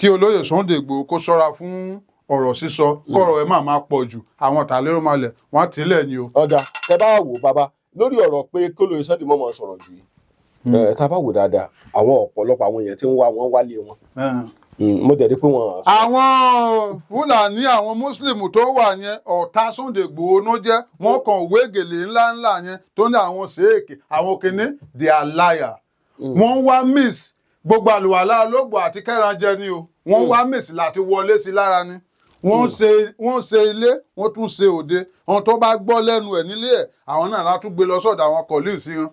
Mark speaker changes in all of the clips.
Speaker 1: Kí olóyè Sunday Igboho kó ṣọ́ra fún ọ̀rọ̀ sísọ, kọ́rọ̀ ẹ̀ má máa pọ̀ jù. Àwọn tàlérò malẹ̀ wọ́n á tìlẹ̀ ni o.
Speaker 2: Ó dáa, tẹ bá wò, bàbá, lórí ọ̀rọ̀ pé kólóyè Sunday mọ̀mọ́ sọ̀rọ̀ jù yìí, tá a bá wò dáadáa, àwọn ọ̀pọ̀lọpọ̀ àwọn èèyàn tí ń wá wọn wálé wọn. Mo dẹ̀ rí pé wọ́n.
Speaker 1: Àwọn Fúlàní, àwọn Muslim tó wà yẹn, ọ̀tá Sunday Igboho ló jẹ́. Wọ́n kàn wé gèlè ńláńlá yẹn tó ní àwọn ṣèèkì, àwọn kìíní, they are liar. Wọ́n wá miss gbogbo àlùwàlá olóògbò àti kẹrànjẹ ni o. Wọ́n wá miss láti wọlé sí lára ni. Wọ́n ṣe ilé, wọ́n tún ṣe òde. Àwọn tó bá gbọ́ lẹ́nu ẹ̀ nílé ẹ̀, àwọn náà látún gbé lọ sọ́dọ̀ àwọn colleagues sí wọn.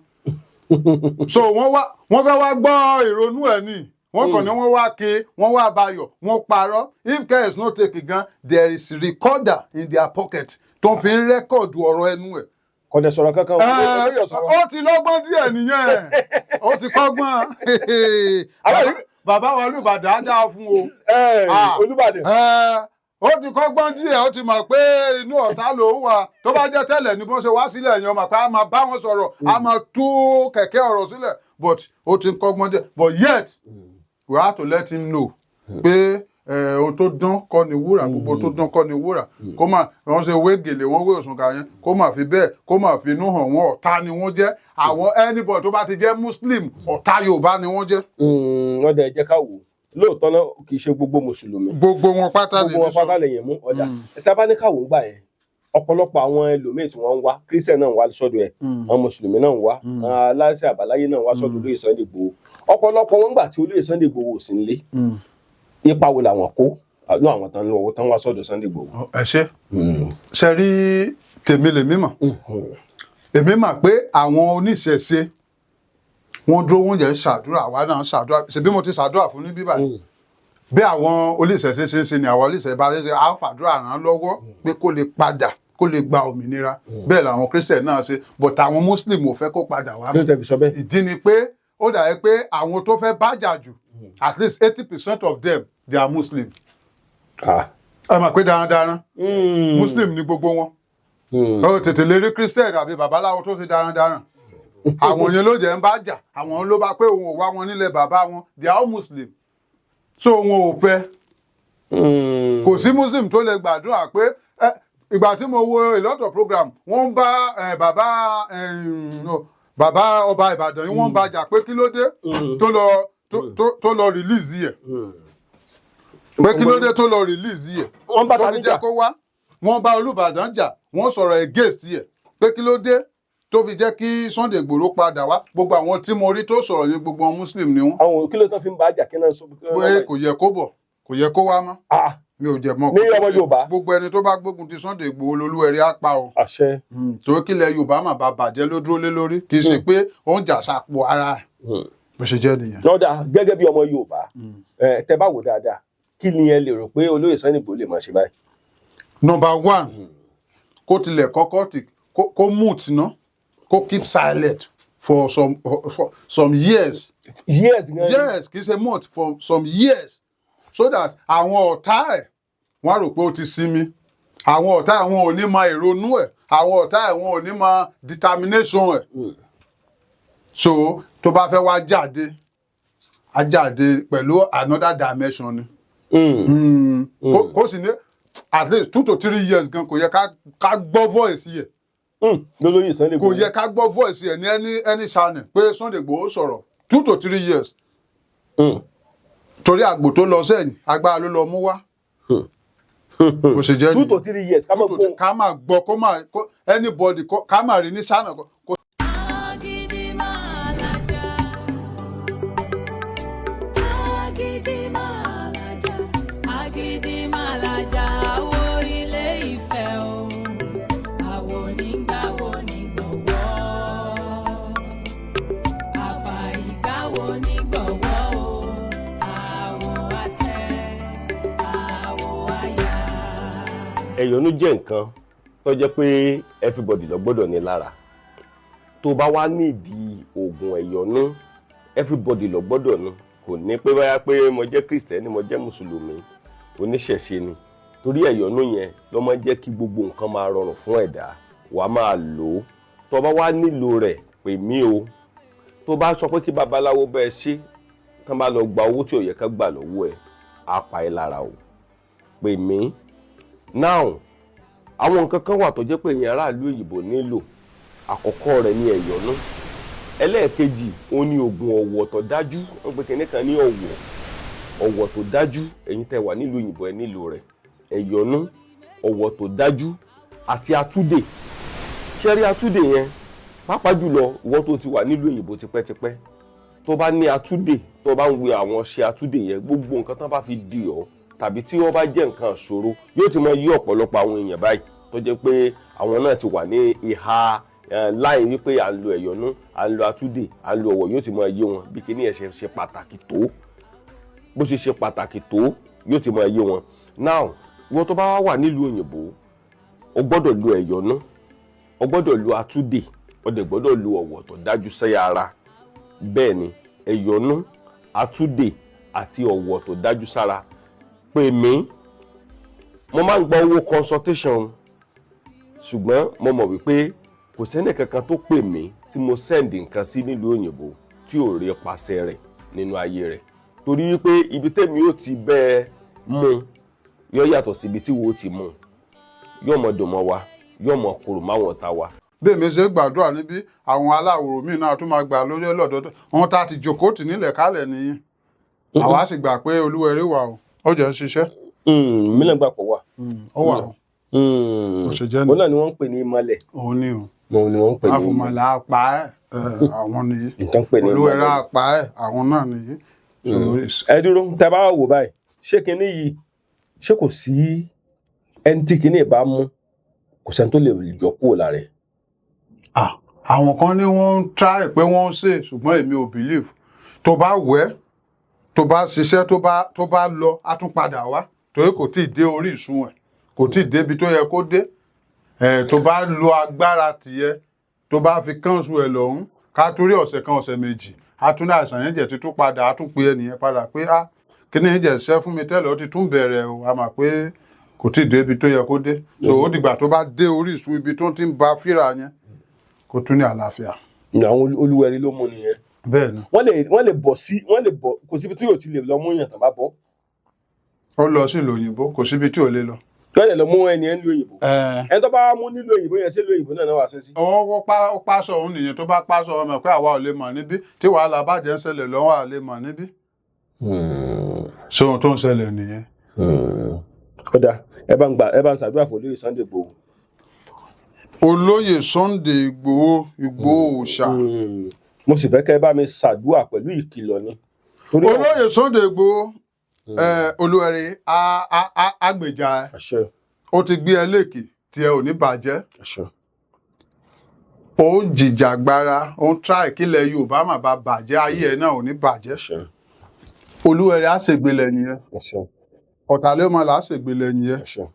Speaker 1: So wọ́n wá, wọ́n fẹ́ wá gbọ́ ìrònú ẹ̀ ni. Wọ́n kàn ní wọ́n wá ké, wọ́n wá bayọ̀, wọ́n parọ́. If care is not taken gan, there is recorder in their pocket tó fi ń record ọ̀rọ̀ ẹnu ẹ̀.
Speaker 2: Kò dẹ̀ sọ̀rọ̀ kankan. Olóyè sọ̀rọ̀.
Speaker 1: Ó ti lọ́gbọ́n díẹ̀ nìyẹn, ó ti kọ́gbọ́n. Bàbá wa Olúbàdàn á dáa fún o. Ah.
Speaker 2: Olúbàdàn.
Speaker 1: Ó ti kọ́gbọ́n díẹ̀, ó ti mọ̀ pé inú ọ̀tá ló ń wà. Tó bá jẹ́ tẹ́lẹ̀ ní bó ṣe wá sílẹ̀ yẹn, ọmọ pé a máa bá wọn sọ̀rọ̀, a máa tú kẹ̀kẹ́ ọ̀rọ̀ sílẹ̀, but ó ti ń kọ́gbọ́n díẹ̀. But yet we have to let him know pé ohun tó dán kọ́ ni wúrà, gbogbo tó dán kọ́ ni wúrà. Kó má wọ́n ṣe wé gèlè, wọ́n wé òṣùnkà yẹn, kó má fi bẹ́ẹ̀, kó má fi inú hàn wọ́n. Ọ̀tá ni wọ́n jẹ́. Àwọn anybody tó bá ti jẹ́ Muslim, ọ̀tá Yorùbá ni wọ́n jẹ́.
Speaker 2: Wọ́n dẹ̀ jẹ́ ká wò ó lóòótọ́ náà, kì í ṣe gbogbo mùsùlùmí.
Speaker 1: Gbogbo wọn pátá
Speaker 2: Gbogbo wọn
Speaker 1: lè sọ.
Speaker 2: pátá lè yẹn mú. Ó dáa, tá a bá ní ká wò ó gbà yẹn, ọ̀pọ̀lọpọ̀ àwọn ẹlòmíì tí wọ́n ń wá, Christian náà ń wá sọ́dọ̀ ẹ̀, àwọn mùsùlùmí náà ń wá, àwọn aláṣẹ àbáláyé náà ń wá sọ́dọ̀ olóyè Sunday Igboho. Ọ̀pọ̀lọpọ̀ wọn gbà tí olóyè Sunday Igboho ò sí nílé, ipa wo làwọn kó àlọ́ àwọn tán lọ́wọ́ tán wá sọ́dọ̀ Sunday Igboho?
Speaker 1: Ẹ ṣe ṣe rí, tèmi lèmi mọ̀. Èmi mọ̀ pé àwọn oníṣẹ̀ṣe, wọ́n dúró, wọ́n jẹ́ ṣàdúrà, àwa náà ṣàdúrà. Ṣèbí mo ti ṣàdúrà fún ní bíbá yìí. Bí àwọn oníṣẹ̀ṣe ṣe ń ṣe ni àwọn oníṣẹ̀ṣe bá ṣe ṣe, á fàdúrà ràn án lọ́wọ́ pé kó lè padà, kó lè gba òmìnira. Bẹ́ẹ̀ làwọn Christian náà ṣe, but àwọn Muslim ò fẹ́ kó padà wá.
Speaker 2: Kí ló tẹ̀ fi sọ bẹ́ẹ̀?
Speaker 1: Ìdí ni pé ó dàbí pé àwọn tó fẹ́ bájà jù, at least 80% of them, they are Muslim. Ẹ mọ̀ pé darandaran Muslim ni gbogbo wọn. Ó tètè lè rí Christian àbí babaláwo tó ṣe darandaran. Àwọn yẹn ló jẹ́ ń bá jà. Àwọn ló bá pé òun ò wá wọn nílẹ̀ bàbá wọn. They are all Muslim, so wọn ò fẹ́. Kò sí Muslim tó lè gbàdúrà pé ìgbà tí mo wo a lot of program, wọ́n ń bá bàbá no, bàbá ọba Ìbàdàn yìí, wọ́n ń bá jà pé kí ló dé tó lọ tó lọ release yẹ, pé kí ló dé tó lọ release yẹ.
Speaker 2: Wọ́n bá
Speaker 1: Tó
Speaker 2: ta
Speaker 1: fi
Speaker 2: níjà?
Speaker 1: jẹ́ kó wá. Wọ́n bá Olúbàdàn jà, wọ́n sọ̀rọ̀ against yẹ pé kí ló dé tó fi jẹ́ kí Sunday Igboho padà wá. Gbogbo àwọn tí mo rí tó sọ̀rọ̀ yẹn, gbogbo wọn Muslim ni wọ́n.
Speaker 2: Àwọn kí ló tán fi ń bá jà? Kí náà sọ?
Speaker 1: Pé kò yẹ kó bọ̀, kò yẹ kó wá mọ́. Mi ò jẹ̀ mọ́.
Speaker 2: Ní ọmọ Yorùbá.
Speaker 1: Gbogbo ẹni tó bá gbógun ti Sunday Igboho, lolúwẹ̀rí á pa o.
Speaker 2: Àṣẹ.
Speaker 1: Torí kílẹ̀ Yorùbá mà bá bàjẹ́ ló dúró lé lórí, kì í ṣe pé ó ń jà sápò ara ẹ̀. Bó ṣe jẹ́ nìyẹn.
Speaker 2: Lọ́dà, gẹ́gẹ́ bí ọmọ Yorùbá, tẹ bá wò dáadáa, kí ni ẹ lè rò pé olóyè Sunday Igboho lè máa ṣe báyìí?
Speaker 1: Number one, kó tilẹ̀ kọ́kọ́ ti kó mute ná, kó keep silent for some years.
Speaker 2: Years gan?
Speaker 1: Yes, kì í ṣe month, for some years, so that àwọn ọ̀tá ẹ̀, wọ́n á rò pé ó ti sinmi. Àwọn ọ̀tá ẹ̀, wọn ò ní mọ ìrònú ẹ̀. Àwọn ọ̀tá ẹ̀, wọn ò ní mọ determination ẹ̀. So tó bá fẹ́ wá jáde, á jáde pẹ̀lú another dimension ni. Kó sì ní at least 2 to 3 years gan, kò yẹ ká gbọ́ voice yẹ.
Speaker 2: Lólóyè Sunday
Speaker 1: Kò
Speaker 2: Igboho.
Speaker 1: yẹ ká gbọ́ voice yẹ ní any channel pé Sunday Igboho sọ̀rọ̀ 2 to 3 years. Torí àgbò tó lọ sẹ́yìn, agbára ló lọ mú wá. Bó ṣe jẹ́
Speaker 2: Two to
Speaker 1: nìyẹn.
Speaker 2: three years ká mọ̀ gbóhùn.
Speaker 1: Ká máa gbọ́, kó máa kó anybody ká máa rí ní channel kó.
Speaker 3: Agídí máa lajà. Agídí máa lajà. Agídí máa lajà. Àwo ilé Ifẹ̀ o. Àwo nígbàwo nígbọ̀wọ́. Àfàìgbàwo nígbọ̀wọ́ o. Àwo àtẹ. Àwo àyà.
Speaker 2: Ẹ̀yọ́nú jẹ́ nǹkan tó jẹ́ pé everybody ló gbọ́dọ̀ ní lára. Tó bá wá nídìí oògùn ẹ̀yọ́nú, everybody ló gbọ́dọ̀ ní. Kò ní pé báyà pé mo jẹ́ Kristẹni, mo jẹ́ mùsùlùmí, oníṣẹ̀ṣe ni, torí ẹ̀yọ́nú yẹn ló máa ń jẹ́ kí gbogbo nǹkan máa rọrùn fún ẹ̀dá. Wàá máa lò ó. Tó bá wá nílò rẹ̀, pè mí o. Tó bá sọ pé kí babaláwo bẹ́ẹ̀ ṣe, tán bá lọ gba owó tí ò yẹ ká gbà lọ́wọ́ ẹ̀. Á pa ẹ́ lára o. Pè mí now. Àwọn nǹkan kan wà tó jẹ́ pé èèyàn aráàlú òyìnbó nílò. Àkọ́kọ́ rẹ̀ ní ẹ̀yọ́nú. Ẹlẹ́ẹ̀kejì, òun ní oògùn ọ̀wọ̀ tó dájú. Wọ́n pe kinní kan ní ọ̀wọ̀, ọ̀wọ̀ tó dájú. Ẹ̀yin tẹ́ wà nílùú òyìnbó, ẹ nílò rẹ̀. Ẹ̀yọ́nú, ọ̀wọ̀ tó dájú àti atúdè. Ṣẹ́rí atúdè yẹn, pàápàá jùlọ ìwọ tó ti wà nílùú òyìnbó tipẹ́tipẹ́, tó bá ní atúdè, tó bá ń wé àwọn ṣe atúdè yẹn, gbogbo nǹkan tó bá fi dì ọ́ tàbí tí wọ́n bá jẹ́ nǹkan ṣòro, yóò ti mọ yí ọ̀pọ̀lọpọ̀ àwọn èèyàn báyìí tó jẹ́ pé àwọn náà ti wà ní ìhà láì wípé à ń lo ẹ̀yọ́nú, à ń lo atúdè, à ń lo ọ̀wọ̀, yóò ti mọ yé wọn bí kíní ẹ̀ ṣe ṣe pàtàkì tó. Bó ṣe ṣe pàtàkì tó, yóò ti mọ yé wọn. Now, ìwọ tó bá wà nílùú òyìnbó, o gbọ́dọ̀ lo ẹ̀yọ́nú, o gbọ́dọ̀ lo atúdè, o dẹ̀ gbọ́dọ̀ lo ọ̀wọ̀ tó dájú sẹ́yà ara. Bẹ́ẹ̀ ni, ẹ̀yọ́nú, atúdè àti ọ̀wọ̀ tó dájú sára. Pè mí. Mo máa ń gba owó consultation, ṣùgbọ́n mo mọ̀ wípé kò sẹ́ni kankan tó pè mí tí mo send nǹkan sí nílùú òyìnbó tí ò rí pàṣẹ rẹ̀ nínú ayé rẹ̀, torí wípé ibi tẹ́mi ò ti bẹ́ẹ̀ mú yóò yàtọ̀ síbi tí wo ti mú. Yóò mọ dùn mọ́ wa, yóò mọ kúrò máwọn ọ̀tá wa.
Speaker 1: Bí èmi ṣe gbàdúrà níbí, àwọn aláwòrán míì náà tún máa gbà lórí ọlọ́dọọdún wọn tá a ti jòkó tì nílẹ̀ kálẹ̀ nìyí. Àwa sì gbà pé Olúwẹ̀rí wà o, ó jẹ́ ń ṣiṣẹ́.
Speaker 2: Mílíọ̀nù gbà pọ̀ wà.
Speaker 1: Ó wà o. Ó ṣe jẹ́.
Speaker 2: Òun náà ni wọ́n ń pè ní ìmọ̀lẹ̀.
Speaker 1: Òun ni o.
Speaker 2: Òun ni wọ́n ń pè ní ìmọ̀lẹ̀.
Speaker 1: Àfùmọ̀là apá ẹ̀, àwọn nìyí.
Speaker 2: Nǹkan pè ní
Speaker 1: Olúwẹ̀rí
Speaker 2: ìmọ̀lẹ̀.
Speaker 1: apá ẹ̀, àwọn náà nìyí.
Speaker 2: Ẹ dúró, tẹ bá wò báyìí, ṣé kinní yìí, ṣé kò sí ẹni tí kinní bá mú, kò sẹ́ni tó lè yọ kúrò lára ẹ̀?
Speaker 1: Ah, àwọn kan ní wọ́n ń try pé wọ́n ń ṣe, ṣùgbọ́n èmi ò believe. Tó bá wẹ̀, tó bá ṣiṣẹ́, tó bá lọ, á tún padà wá, torí kò tí ì dé orí ìsun ẹ̀, kò tí ì débi tó yẹ kó dé ẹ̀. Tó bá lo agbára tìyẹ, tó bá fi kánṣu ẹ̀ lọ́hún, ká torí ọ̀sẹ̀ kan, ọ̀sẹ̀ 2, á tún ní àìsàn yẹn jẹ́ títún padà, á tún pe ẹnìyẹn padà pé, "Á kí ni jẹ́ ṣẹ́ fún mi tẹ́lẹ̀, ó ti tún bẹ̀rẹ̀ o." A mà pé kò tí ì débi tó yẹ kó dé. So ó dìgbà tó bá dé orí ìsun ibi tó ti ń ba fíra yẹn, kó tún ní àlàáfíà.
Speaker 2: Àwọn Olúwẹ̀rí ló mú nìyẹn.
Speaker 1: Bẹ́ẹ̀ ni.
Speaker 2: Wọ́n lè bọ̀ sí, wọ́n lè bọ̀, kò síbi tí yóò ti lè lọ mú yàn tán bá bọ́.
Speaker 1: Ó lọ sí ìlú òyìnbó, kò síbi tí ò lè lọ.
Speaker 2: Yóò lè lọ mú ẹni ẹ nílùú òyìnbó. Ẹni tó bá mú nílùú òyìnbó yẹn, sí ìlú òyìnbó náà náà wà sẹ́sí?
Speaker 1: Ọwọ́ pa ó pásọ òun nìyẹn. Tó bá pásọ ọmọ pé àwa ò lè mọ̀ níbí tí wàhálà bàjẹ́ ń ṣẹlẹ̀ lọ́wọ́, à lè mọ̀ níbí. Ṣé ohun tó ń ṣẹlẹ̀ nìyẹn?
Speaker 2: Ó dáa, ẹ bá ń gbà, ẹ bá ń ṣàdúrà fún olóyè Sunday Igboho.
Speaker 1: Olóyè Sunday Igboho, Igboho Òòṣà.
Speaker 2: Mo sì fẹ́ kẹ́ ẹ bá mi ṣàdúrà pẹ̀lú ìkìlọ̀ ni. Torí
Speaker 1: Olóyè Sunday Igboho, Olúwẹ̀rí àgbèjà ẹ.
Speaker 2: Àṣẹ.
Speaker 1: Ó ti gbé ẹ léèkì tí ẹ ò ní bàjẹ́.
Speaker 2: Àṣẹ.
Speaker 1: Ó ń jìjàgbara, ó ń try kílẹ̀ Yorùbá má ba bàjẹ́, ayé ẹ náà ò ní bàjẹ́.
Speaker 2: Àṣẹ.
Speaker 1: Olúwẹ̀rí á ṣègbè lẹ́yìn ẹ.
Speaker 2: Àṣẹ.
Speaker 1: Ọ̀tàlẹ́mọ̀lá á ṣègbè lẹ́yìn ẹ.
Speaker 2: Àṣẹ.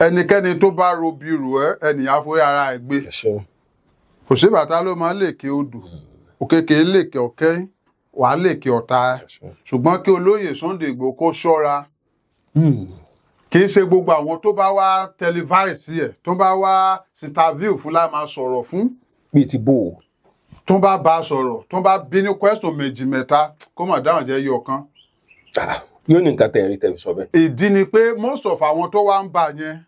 Speaker 1: Ẹnikẹ́ni tó bá robi rò ẹ́, ẹnìyàn á forí ara ẹ̀ gbé.
Speaker 2: Àṣẹ.
Speaker 1: Kò sí bàtà ló máa ń lèkè odò òkèkè, lèkè ọ̀kẹ́, wàá lèkè ọ̀tá ẹ.
Speaker 2: Àṣẹ.
Speaker 1: Ṣùgbọ́n kí olóyè Sunday Igboho kó ṣọ́ra. Kì í ṣe gbogbo àwọn tó bá wá televise ẹ̀, tó bá wá interview fún la máa sọ̀rọ̀ fún.
Speaker 2: Bíi ti bò ó?
Speaker 1: Tó bá bá a sọ̀rọ̀, tó bá bí ní question méjì, mẹ́ta, kó mà dáhùn jẹ́ yọ kan.
Speaker 2: Ah, yóò ní nǹkan tẹ̀ rí tẹ̀ sọ bẹ́ẹ̀.
Speaker 1: Ìdí ni pé most of àwọn tó wá ń bà yẹn,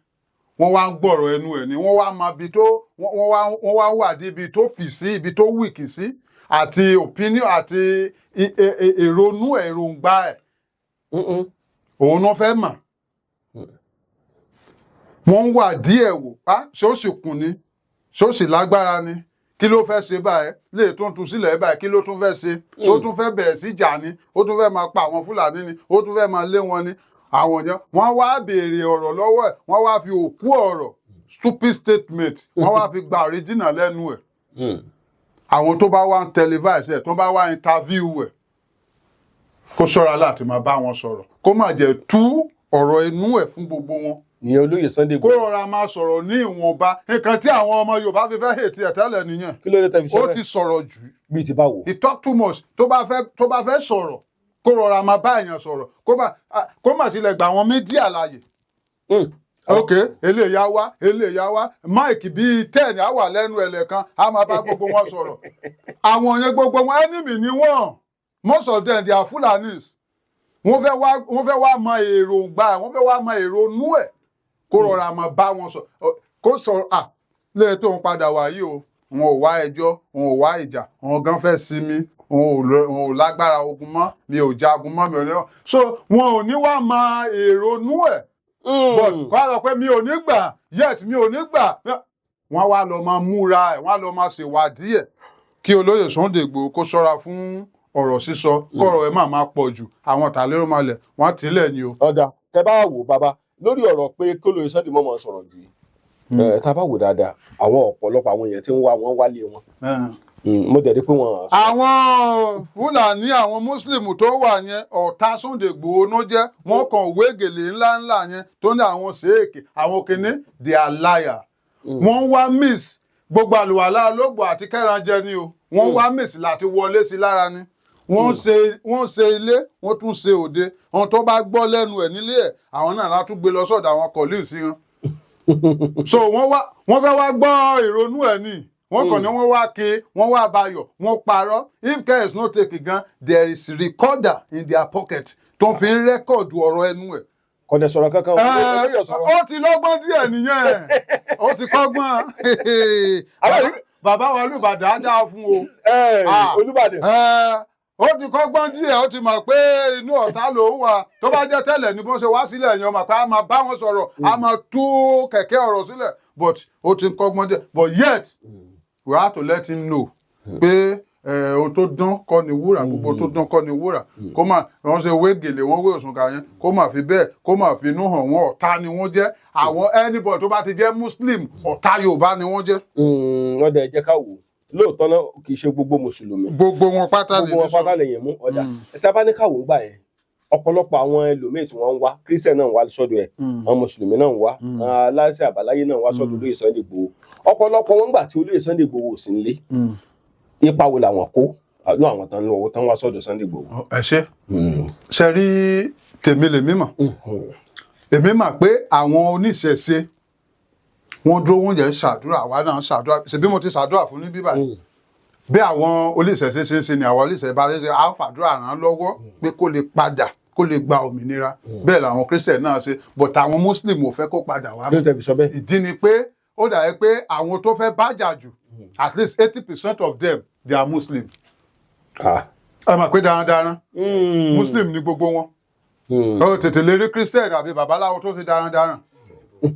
Speaker 1: wọ́n wá ń gbọ́rọ̀ ẹnu ẹ̀ ni. Wọ́n wá mọ ibi tó wọ́n wá wà dé, ibi tó fì sí, ibi tó weak sí, àti opinion àti èrònú ẹ̀, èròǹgbà ẹ̀. Òun náà fẹ́ mọ̀. Wọ́n ń wà díẹ̀ wò á, ṣé ó sì kùn ni, ṣé ó sì lágbára ni, kí ló fẹ́ ṣe báyìí, lè tó ń tu sílẹ̀ báyìí, kí ló tún fẹ́ ṣe? Ṣé ó tún fẹ́ bẹ̀rẹ̀ sí jà ni? Ó tún fẹ́ máa pa àwọn Fúlàní ni? Ó tún fẹ́ máa lé wọn ni? Àwọn yẹn, wọ́n wá béèrè ọ̀rọ̀ lọ́wọ́ ẹ̀, wọ́n wá fi òkú ọ̀rọ̀, stupid statement, wọ́n wá fi gba original lẹ́nu ẹ̀. Àwọn tó bá wá ń televise ẹ̀, tó bá wá interview ẹ̀, kó ṣọ́ra láti máa bá wọn sọ̀rọ̀, kó má jẹ́ tú ọ̀rọ̀ inú ẹ̀ fún gbogbo wọn.
Speaker 2: Ìyẹn olóyè Sunday
Speaker 1: Kó
Speaker 2: Igboho.
Speaker 1: rọra máa sọ̀rọ̀ ní ìwọ̀nba. Nǹkan tí àwọn ọmọ Yorùbá fi fẹ́ hate ẹ̀ tẹ́lẹ̀ nìyẹn.
Speaker 2: Kí ló dé tẹ́ fi sọ
Speaker 1: Ó
Speaker 2: bẹ́ẹ̀?
Speaker 1: ti sọ̀rọ̀ jù.
Speaker 2: Bíi ti báwo?
Speaker 1: He talk too much. Tó bá fẹ́ sọ̀rọ̀, kó rọra máa bá èèyàn sọ̀rọ̀, kó má tilẹ̀ gba àwọn media láàyè. Ok, eléyà wá, eléyà wá, mic bíi 10 á wà lẹ́nu ẹ̀ lẹ́ẹ̀kan, á máa bá gbogbo wọn sọ̀rọ̀. Àwọn yẹn, gbogbo wọn, enemy ni wọ́n. Most of them, they are Fulanis. Wọ́n fẹ́ wá mọ èròǹgbà, wọ́n fẹ́ wá mọ èrònú ẹ̀, kó rọra máa bá wọn sọ, kó sọ à lè tó ń padà wá yìí o. Wọn ò wá ẹjọ́, wọn ò wá ìjà, wọn gan fẹ́ sinmi, wọn ò lágbára ogun mọ́, mi ò jagun mọ́, mi ò ní. So wọn ò ní wá mọ èrònú ẹ̀, but kó a sọ pé mi ò ní gbà yet, mi ò ní gbà. Wọ́n wá lọ máa múra ẹ̀, wọ́n á lọ máa ṣèwádìí ẹ̀. Kí olóyè Sunday Igboho kó ṣọ́ra fún ọ̀rọ̀ sísọ, kọ́rọ̀ ẹ̀ má máa pọ̀ jù. Àwọn tàlérò-malẹ̀ wọ́n á tìlẹ̀ ni o.
Speaker 2: Ọ̀dà, tẹ bá wò, bàbá, lórí ọ̀rọ̀ pé kí olóyè Sunday mọ̀mọ́ sọ̀rọ̀ jù yìí, tá a bá wò dáadáa, àwọn ọ̀pọ̀lọpọ̀ àwọn èèyàn tí ń wá wọn wálé wọn. Mo dẹ̀ rí pé wọ́n.
Speaker 1: Àwọn Fúlàní, àwọn Muslim tó wà yẹn, ọ̀tá Sunday Igboho ló jẹ́. Wọ́n kàn wé gèlè ńláńlá yẹn tó ní àwọn ṣèèkì, àwọn kìíní, they are liar. Wọ́n wá miss gbogbo àlùwàlá olóògbò àti kẹrànjẹ ni o. Wọ́n wá miss láti wọlé sí lára ni. Wọ́n ṣe ilé, wọ́n tún ṣe òde. Àwọn tó bá gbọ́ lẹ́nu ẹ̀ nílé ẹ̀, àwọn náà látún gbé lọ sọ́dọ̀ àwọn colleagues sí wọn. So wọ́n wá, wọ́n fẹ́ wá gbọ́ ìrònú ẹ̀ ni. Wọ́n kàn ní wọ́n wá ké, wọ́n wá bayọ̀, wọ́n parọ́. If care is not taken gan, there is recorder in their pocket tó fi ń record ọ̀rọ̀ ẹnu ẹ̀.
Speaker 2: Kò dẹ̀ sọ̀rọ̀ kankan. Olóyè sọ̀rọ̀.
Speaker 1: Ó ti lọ́gbọ́n díẹ̀ nìyẹn, ó ti kọ́gbọ́n. Bàbá wa Olúbàdàn á dáa fún o. Ah.
Speaker 2: Olúbàdàn.
Speaker 1: Ó ti kọ́gbọ́n díẹ̀, ó ti mọ̀ pé inú ọ̀tá ló ń wà. Tó bá jẹ́ tẹ́lẹ̀ ní bó ṣe wá sílẹ̀ yẹn, ọmọ pé a máa bá wọn sọ̀rọ̀, a máa tú kẹ̀kẹ́ ọ̀rọ̀ sílẹ̀, but ó ti ń kọ́gbọ́n díẹ̀. But yet we have to let him know pé ohun tó dán kọ́ ni wúrà, gbogbo tó dán kọ́ ni wúrà. Kó má wọ́n ṣe wé gèlè, wọ́n wé òṣùnkà yẹn, kó má fi bẹ́ẹ̀, kó má fi inú hàn wọ́n. Ọ̀tá ni wọ́n jẹ́. Àwọn anybody tó bá ti jẹ́ Muslim, ọ̀tá Yorùbá ni wọ́n jẹ́.
Speaker 2: Wọ́n dẹ̀ jẹ́ ká wò ó lóòótọ́ náà, kì í ṣe gbogbo mùsùlùmí.
Speaker 1: Gbogbo wọn pátá
Speaker 2: Gbogbo wọn
Speaker 1: lè ní sọ.
Speaker 2: pátá lè yẹn mú. Ọ̀dà, tá a bá ní ká wò ó gbà yẹn, ọ̀pọ̀lọpọ̀ àwọn ẹlòmíì tí wọ́n ń wá, Christian náà ń wá sọ́dọ̀ ẹ̀, àwọn mùsùlùmí náà ń wá, àwọn aláṣẹ àbáláyé náà ń wá sọ́dọ̀ olóyè Sunday Igboho. Ọ̀pọ̀lọpọ̀ wọn gbà tí olóyè Sunday Igboho ò sí nílé, ipa wo làwọn kó àlọ́ àwọn tán lọ́wọ́ tán wá sọ́dọ̀ Sunday Igboho?
Speaker 1: Ẹ ṣe ṣe rí, tèmi lèmi mọ̀. Èmi mọ̀ pé àwọn oníṣẹ̀ṣe, wọ́n dúró, wọ́n jẹ́ ṣàdúrà, àwa náà ṣàdúrà. Ṣèbí mo ti ṣàdúrà fún ní bíbá bí àwọn oníṣẹ̀ṣe ṣe ń ṣe ni àwọn oníṣẹ̀ṣe bá ṣe ṣe á fàdúrà ràn án lọ́wọ́ pé kó lè padà, kó lè gba òmìnira. Bẹ́ẹ̀ làwọn Christian náà ṣe, but àwọn Muslim ò fẹ́ kó padà wá.
Speaker 2: Kí ló tẹ̀ fi sọ bẹ́ẹ̀?
Speaker 1: Ìdí ni pé ó dàbí pé àwọn tó fẹ́ bájà jù, at least 80% of them, they are Muslim. Ẹ mọ̀ pé darandaran, Muslim ni gbogbo wọn. Ó tètè lè rí Christian àbí babaláwo tó ṣe darandaran.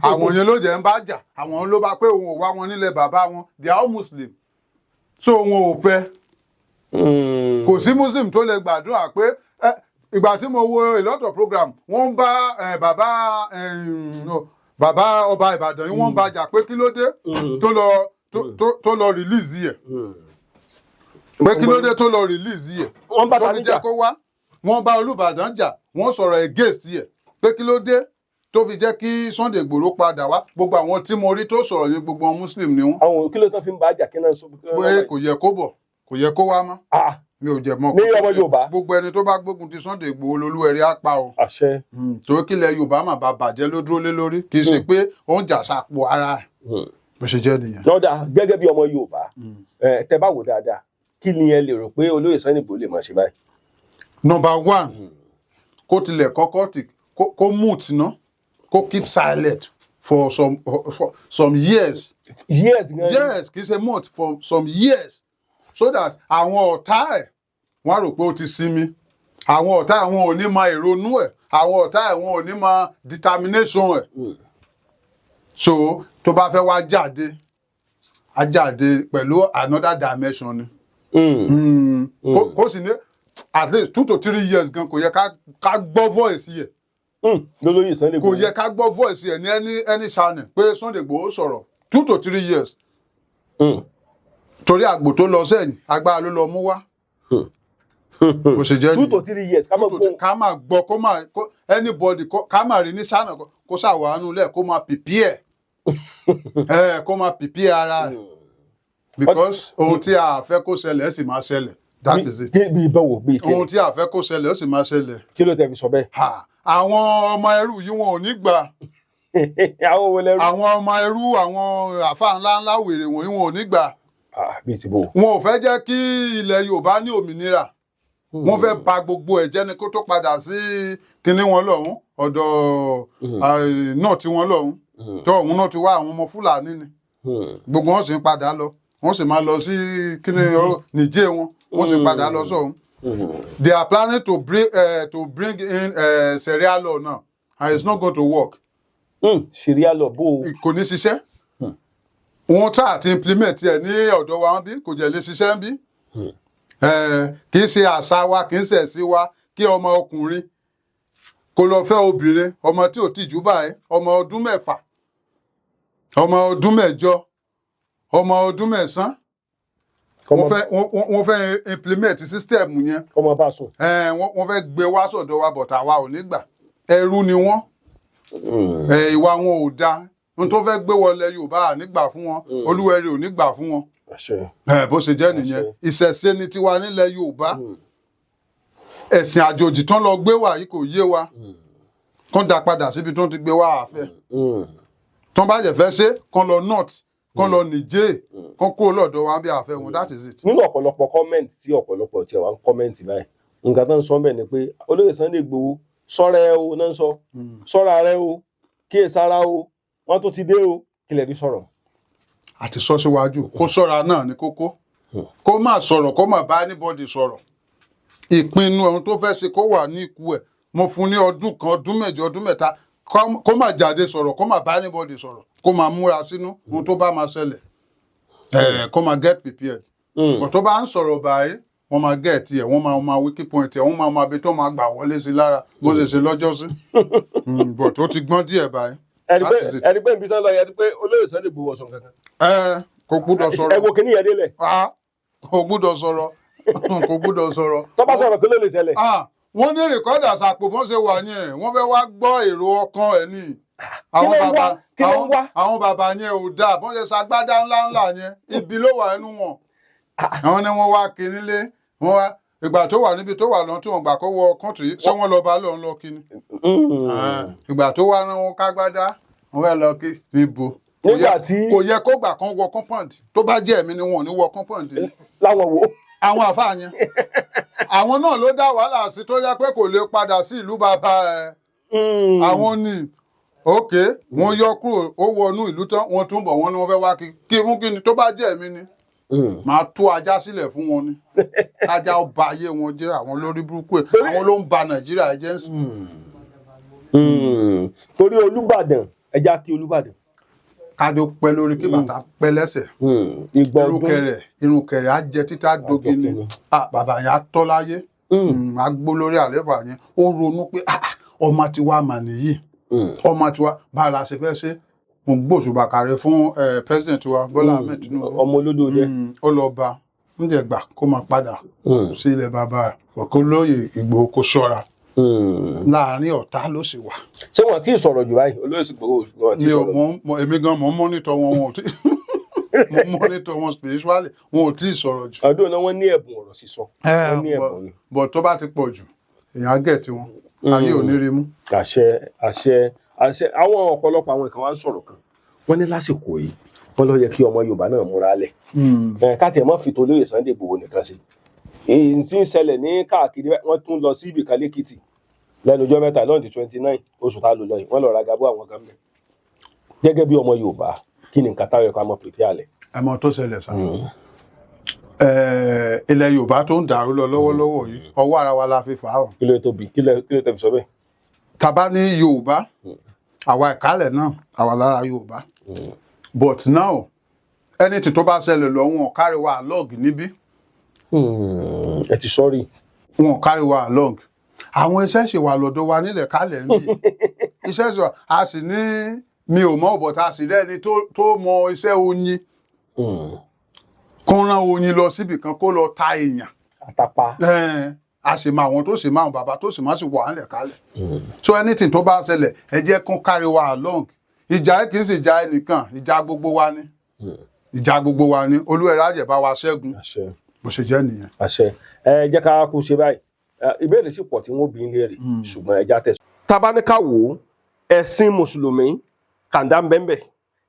Speaker 1: Àwọn yẹn ló jẹ́ ń bá jà. Àwọn ló bá pé òun ò wá wọn nílẹ̀ bàbá wọn. They are all Muslim, so wọn ò fẹ́. Kò sí Muslim tó lè gbàdúrà pé ìgbà tí mo wo a lot of program, wọ́n ń bá bàbá no, bàbá ọba Ìbàdàn yìí, wọ́n ń bá jà pé kí ló dé tó lọ tó lọ release yẹ, pé kí ló dé tó lọ release yẹ.
Speaker 2: Wọ́n bá
Speaker 1: Tó
Speaker 2: ta
Speaker 1: fi
Speaker 2: níjà.
Speaker 1: jẹ́ kó wá. Wọ́n bá Olúbàdàn jà, wọ́n sọ̀rọ̀ against yẹ pé kí ló dé tó fi jẹ́ kí Sunday Igboho padà wá. Gbogbo àwọn tí mo rí tó sọ̀rọ̀ yìí, gbogbo wọn Muslim ni wọ́n.
Speaker 2: Àwọn kí ló tán fi ń bá jà? Kí náà sọ?
Speaker 1: Pé kò yẹ kó bọ̀, kò yẹ kó wá mọ́. Mi ò jẹ̀ mọ́.
Speaker 2: Ní ọmọ Yorùbá.
Speaker 1: Gbogbo ẹni tó bá gbógun ti Sunday Igboho, lolúwẹ̀rí á pa o.
Speaker 2: Àṣẹ.
Speaker 1: Torí kílẹ̀ Yorùbá mà bá bàjẹ́ ló dúró lé lórí, kì í ṣe pé ó ń jà sápò ara ẹ̀. Bó ṣe jẹ́ nìyẹn.
Speaker 2: Lọ́dà, gẹ́gẹ́ bí ọmọ Yorùbá, tẹ bá wò dáadáa, kí ni ẹ lè rò pé olóyè Sunday Igboho lè máa ṣe báyìí?
Speaker 1: Number one, kó tilẹ̀ kọ́kọ́ tì kó mute ná, kó keep silent for some years.
Speaker 2: Years gan.
Speaker 1: Yes, kì í ṣe mute for some years, so that àwọn ọ̀tá ẹ̀, wọ́n á rò pé ó ti sinmi. Àwọn ọ̀tá ẹ̀, wọn ò ní mọ ìrònú ẹ̀. Àwọn ọ̀tá ẹ̀, wọn ò ní mọ determination ẹ̀. So tó bá fẹ́ wá jáde, á jáde pẹ̀lú another dimension ni. Kó sì ní at least 2 to 3 years gan, kò yẹ ká gbọ́ voice yẹ.
Speaker 2: Lólóyè Sunday
Speaker 1: Kò
Speaker 2: Igboho.
Speaker 1: yẹ ká gbọ́ voice yẹ ní any channel pé Sunday Igboho sọ̀rọ̀ 2 to 3 years. Torí àgbò tó lọ sẹ́yìn, agbára ló lọ mú wá. Bó ṣe jẹ́
Speaker 2: Two
Speaker 1: nìyẹn.
Speaker 2: to three years ká mọ̀ gbóhùn.
Speaker 1: Ká máa gbọ́, kó máa kó anybody ká máa rí ní channel, kó ṣàwánú lẹ̀, kó máa prepare ẹ̀, kó máa prepare ara ẹ̀, because ohun tí a fẹ́ kó ṣẹlẹ̀, ẹ̀ sì máa ṣẹlẹ̀. That is it.
Speaker 2: Bí bẹ́wò bí kí
Speaker 1: Ohun tí a fẹ́ kó ṣẹlẹ̀, ó sì máa ṣẹlẹ̀.
Speaker 2: Kí ló tẹ fi sọ bẹ́ẹ̀?
Speaker 1: Ha, àwọn ọmọ ẹrú yìí, wọn ò ní gbà.
Speaker 2: Àwọn wo lẹ́rú?
Speaker 1: Àwọn ọmọ ẹrú, àwọn àfa ńlá ńlá wèrè wọ̀nyí, wọn ò ní gbà.
Speaker 2: Ah, bíi ti bò.
Speaker 1: Wọn ò fẹ́ jẹ́ kí ilẹ̀ Yorùbá ní òmìnira. Wọ́n fẹ́ ba gbogbo ẹ̀ jẹ́ ni kó tó padà sí kinní wọn lọ́hùn, ọ̀dọ̀ náà tí wọ́n lọ́hùn tó ọ̀hún náà ti wá. Àwọn ọmọ Fúlàní ni gbogbo wọn, sì ń padà lọ, wọ́n sì máa lọ sí kíní ọ̀rọ̀ Nìjẹ́ wọn, wọ́n sì ń padà lọ sọ́hún. They are planning to bring in Sharia law now, and it's not going to work.
Speaker 2: Sharia law bó o?
Speaker 1: Kò ní ṣiṣẹ́. Wọ́n try àti implement ẹ̀ ní ọ̀dọ̀ wa bí, kò jẹ́ lè ṣiṣẹ́ ń bí. Kì í ṣe àṣà wa, kì í ṣe ẹ̀sìn wa kí ọmọ ọkùnrin kó lọ fẹ́ obìnrin, ọmọ tí ò tìjú báyìí, ọmọ ọdún 6, ọmọ ọdún 8, ọmọ ọdún 9. Wọ́n fẹ́ implement system yẹn.
Speaker 2: Kọ́mọ bá sùn.
Speaker 1: Wọ́n fẹ́ gbé wá sọ̀dọ̀ wa, but àwa ò ní gbà. Ẹrú ni wọ́n. Ìwà wọn ò dáa. Ohun tó fẹ́ gbé wọlé Yorùbá, à ní gbà fún wọn. Olúwẹ̀rí ò ní gbà fún wọn.
Speaker 2: Àṣẹ.
Speaker 1: Bó ṣe jẹ́ nìyẹn. Ìṣẹ̀ṣe ni tiwa nílẹ̀ Yorùbá. Ẹ̀sìn àjòjì tán lọ gbé wá yìí kò yé wa. Kán dá padà síbi tó ń ti gbé wá, àfẹ́ tán bá jẹ́ fẹ́ ṣe, kán lọ north, kán lọ Niger, kán kúrò lọ́dọ̀ wa bí àfẹ́ wọn. That is it.
Speaker 2: Nínú ọ̀pọ̀lọpọ̀ comment tí ọ̀pọ̀lọpọ̀ tí wà ń comment báyìí, nǹkan tó ń sọ bẹ́ẹ̀ ni pé olóyè Sunday Igboho, sọ́ra ẹ o, náà ń sọ, sọ́ra rẹ o, kíyèsára o, wọ́n tó ti dé o. Kílẹ̀ rí sọ̀rọ̀?
Speaker 1: Àti sọ síwájú, kó ṣọ́ra náà ní kókó. Kó má sọ̀rọ̀, kó má bá anybody sọ̀rọ̀. Ìpinnu ohun tó fẹ́ ṣe, kó wà ní ikú ẹ̀. Mo fún ní ọdún 1, ọdún 8, ọdún 3, kó má jáde sọ̀rọ̀, kó má bá anybody sọ̀rọ̀, kó má múra sínú ohun tó bá máa ṣẹlẹ̀, kó má get prepared. Kò tó bá ń sọ̀rọ̀ báyìí, wọ́n máa get ẹ̀, wọ́n máa weak point ẹ̀, wọ́n máa bí tó máa gbà wọlé sí lára bó ṣe ṣe lọ́jọ́ sí. But ó ti gbọ́n díẹ̀ báyìí.
Speaker 2: Ẹni pé
Speaker 1: That is it.
Speaker 2: Ẹni pé ibi tán lọ yẹ, ẹni pé olóyè Sunday Igboho sọ kankan.
Speaker 1: Ẹ kò gbúdọ̀
Speaker 2: Ẹ
Speaker 1: sọ̀rọ̀.
Speaker 2: wo kíní yẹn délẹ̀.
Speaker 1: Ah, kò gbúdọ̀ sọ̀rọ̀, kò gbúdọ̀ sọ̀rọ̀.
Speaker 2: Tó bá sọ̀rọ̀, kí ló lè ṣẹlẹ̀?
Speaker 1: Ah, wọ́n ní recorder sàpò bọ́n ṣe wà yẹn, wọ́n fẹ́ wá gbọ́ èrò ọkàn ẹ̀ ní. Àwọn
Speaker 2: Ló ń
Speaker 1: bàbá
Speaker 2: wá? Kí ló ń wá?
Speaker 1: Àwọn bàbá yẹn ò dáa. Bọ́n ṣe ṣagbádá ńláńlá yẹn, ibi ló wà nínú wọn. Àwọn ni wọ́n wá kí nílé wọ́n wá. Ìgbà tó wà níbi tó wà lọ́n tí wọ́n gbà kó wọ country, ṣé wọ́n lọ bá lọ́n lọ kí ni? Ah, ìgbà tó wá rán wọn kágbádá, wọ́n fẹ́ lọ kí níbo?
Speaker 2: Nígbà tí-
Speaker 1: Kò yẹ kó gbà kán wọ compound. Tó bá jẹ́ ẹ̀mí ni, wọn ò ní wọ compound ni.
Speaker 2: Láwọn wo?
Speaker 1: Àwọn àfáà yẹn, àwọn náà ló dá wàhálà sí tó yẹ pé kò lè padà sí ìlú bàbá ẹ. Àwọn ní ok, wọ́n yọ kúrò, ó wọnú ìlú tán, wọ́n tún bọ̀, wọ́n ní wọ́n fẹ́ wá kí kí fún kí ni. Tó bá jẹ́ ẹ̀mí ni, màá tú ajá sílẹ̀ fún wọn ni, ajá ó ba ayé wọn jẹ́. Àwọn lórí burúkú ẹ̀, àwọn ló ń ba Nàìjíríà jẹ́ ń sìn.
Speaker 2: Torí Olúbàdàn, ẹja kí Olúbàdàn.
Speaker 1: Kádó pẹ́ lórí, kí bàtà pẹ́ lẹ́sẹ̀.
Speaker 2: Ìgbà ọdún.
Speaker 1: Irun kẹrẹ, irun kẹrẹ á jẹ títà dogi ni.
Speaker 2: Àjọkíni.
Speaker 1: Ah, bàbá yẹn á tọ́ láyé. Á gbó lórí àléfà yẹn. Ó ronú pé, ah, ah, ọmọ tiwa mà nìyí, ọmọ tiwa, báà la ṣe fẹ́ ṣe. Mo gbóṣùbà kàrẹ fún president wa, Bọ́lá Ahmed Tinubu.
Speaker 2: Ọmọ olódò jẹ.
Speaker 1: Ó lọ bá ń jẹ gbà kó máa padà sí ilẹ̀ bàbá ẹ̀. Kó lóye Ìgbòho, kó ṣọ́ra, láàrin ọ̀tá ló sì wà.
Speaker 2: Ṣé wọn ti sọ̀rọ̀ jù báyìí, olóyè Ìgbòho, wọn ti
Speaker 1: Mi ò
Speaker 2: sọ̀rọ̀?
Speaker 1: Èmi gan mo ń monitor wọn, wọn ò tí mo monitor wọn spiritually, wọn ò tí ì sọ̀rọ̀ jù.
Speaker 2: Ọdún náà, wọ́n ní ẹ̀bùn ọ̀rọ̀ sísọ, wọ́n ní ẹ̀bùn ni.
Speaker 1: But tó bá ti pọ̀ jù, èèyàn á gẹ̀ tí wọn ayé ò ní rí mú.
Speaker 2: Àṣẹ, àṣẹ, àṣẹ. Àwọn ọ̀pọ̀lọpọ̀ àwọn kan wá ń sọ̀rọ̀ kan, wọ́n ní lásìkò yìí, wọ́n lọ yẹ kí ọmọ Yorùbá náà múra lẹ̀ ẹ, káàtì ẹ̀ mọ́ fi tolóyè Sunday Igboho nìkan ṣe. Èyí tí ń ṣẹlẹ̀ ní káàkiri, wọ́n tún lọ sí ibìkan lẹ́kìtì lẹ́nu ọjọ́ mẹ́ta lọ́ọ̀dì, 29 oṣù tá a lò lọ yìí, wọ́n lọ ra gabú àwọn kan mẹ́. Gẹ́gẹ́ bí ọmọ Yorùbá, kí ni nǹkan táwọn ẹ̀kọ́ àmọ́ prepare lẹ̀?
Speaker 1: Ẹ mọ tó ṣẹlẹ̀ sá. Ilẹ̀ Yorùbá tó ń dàrú lọ lọ́wọ́lọ́wọ́ yìí, ọwọ́ ara wa la fi fà á o.
Speaker 2: Kí ló tóbi? Kí ló tẹ́ fi sọ bẹ́ẹ̀?
Speaker 1: Tàbá ní Yorùbá, àwa ìkálẹ̀ náà, àwa lára Yorùbá, but now anything tó bá ṣẹlẹ̀ lọ, wọn ò carry wa along níbí.
Speaker 2: Ẹ ti sọ́rí.
Speaker 1: Wọn ò carry wa along. Àwọn iṣẹ́ ṣe wà lọ́dọ̀ wa nílẹ̀ kálẹ̀ ń bì, iṣẹ́ ṣe wà. A sì ní, mi ò mọ̀, but a sì rẹ́ni tó mọ iṣẹ́ oyin, kó rán oyin lọ síbì kan, kó lọ ta èèyàn.
Speaker 2: Àtàpá.
Speaker 1: A sì mọ àwọn tó sì máa bàbá tó sì máa sì wà nílẹ̀ kálẹ̀. So anything tó bá ṣẹlẹ̀, ẹ jẹ́ kó carry wa along. Ìjà yìí kì í sì ìjà ẹnìkan, ìjà gbogbo wa ni, ìjà gbogbo wa ni. Olúwẹ̀rẹ̀ àjẹ́ bá wa ṣẹ́gun.
Speaker 2: Àṣẹ.
Speaker 1: Bó ṣe jẹ́ nìyẹn.
Speaker 2: Àṣẹ. Ẹ jẹ́ ká kú ṣe báyìí. Ìbéèrè sì pọ̀ tí wọ́n bí ń léèrè, ṣùgbọ́n ẹ já tẹ̀sán. Tá bá ní ká wò ó, ẹ̀sìn mùsùlùmí, kàńdá ń bẹ́ńbẹ̀,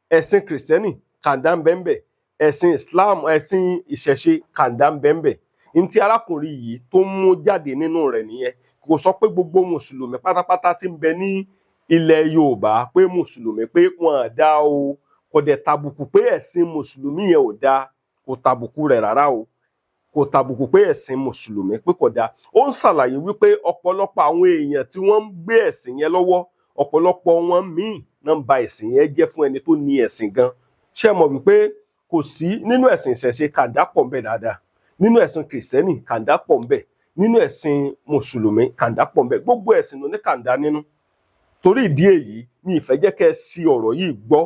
Speaker 2: ẹ̀sìn kìrìsìtẹ́nì, kàńdá ń bẹ́ńbẹ̀, ẹ̀sìn Islam, ẹ̀sìn ìṣẹ̀ṣe, kàńdá ń bẹ́ńbẹ̀. Ní tí arákùnrin yìí tó ń mú jáde nínú rẹ̀ nìyẹn. Kò sọ pé gbogbo mùsùlùmí pátápátá tí ń bẹ ní ilẹ̀ Yorùbá pé mùsùlùmí pé wọn à dá o. Kò dẹ̀ tàbùkù pé ẹ̀sìn mùsùlùmí yẹn ò dáa. Kò tàbùkù rẹ̀ rárá o. Kò tàbùkù pé ẹ̀sìn mùsùlùmí pé kò dáa. Ó ń ṣàlàyé wípé ọ̀pọ̀lọpọ̀ àwọn èèyàn tí wọ́n ń gbé ẹ̀sìn yẹn lọ́wọ́, ọ̀pọ̀lọpọ̀ wọn míì náà ń ba ẹ̀sìn yẹn jẹ́ fún ẹni tó ní ẹ̀sìn gan. Ṣé mọ̀ wípé kò sí nínú ẹ̀sìn ìṣẹ̀ṣe, kàńdá pọ̀ ńbẹ̀ dáadáa? Nínú ẹ̀sìn kìrìsìtẹ́nì, kàńdá pọ̀ ńbẹ̀. Nínú ẹ̀sìn mùsùlùmí, kàńdá pọ̀ ńbẹ̀. Gbogbo ẹ̀sìn ló ní kàńdá nínú. Torí ìdí èyí, mi ì fẹ́ jẹ́ kẹ́ ẹ sí ọ̀rọ̀ yìí gbọ́,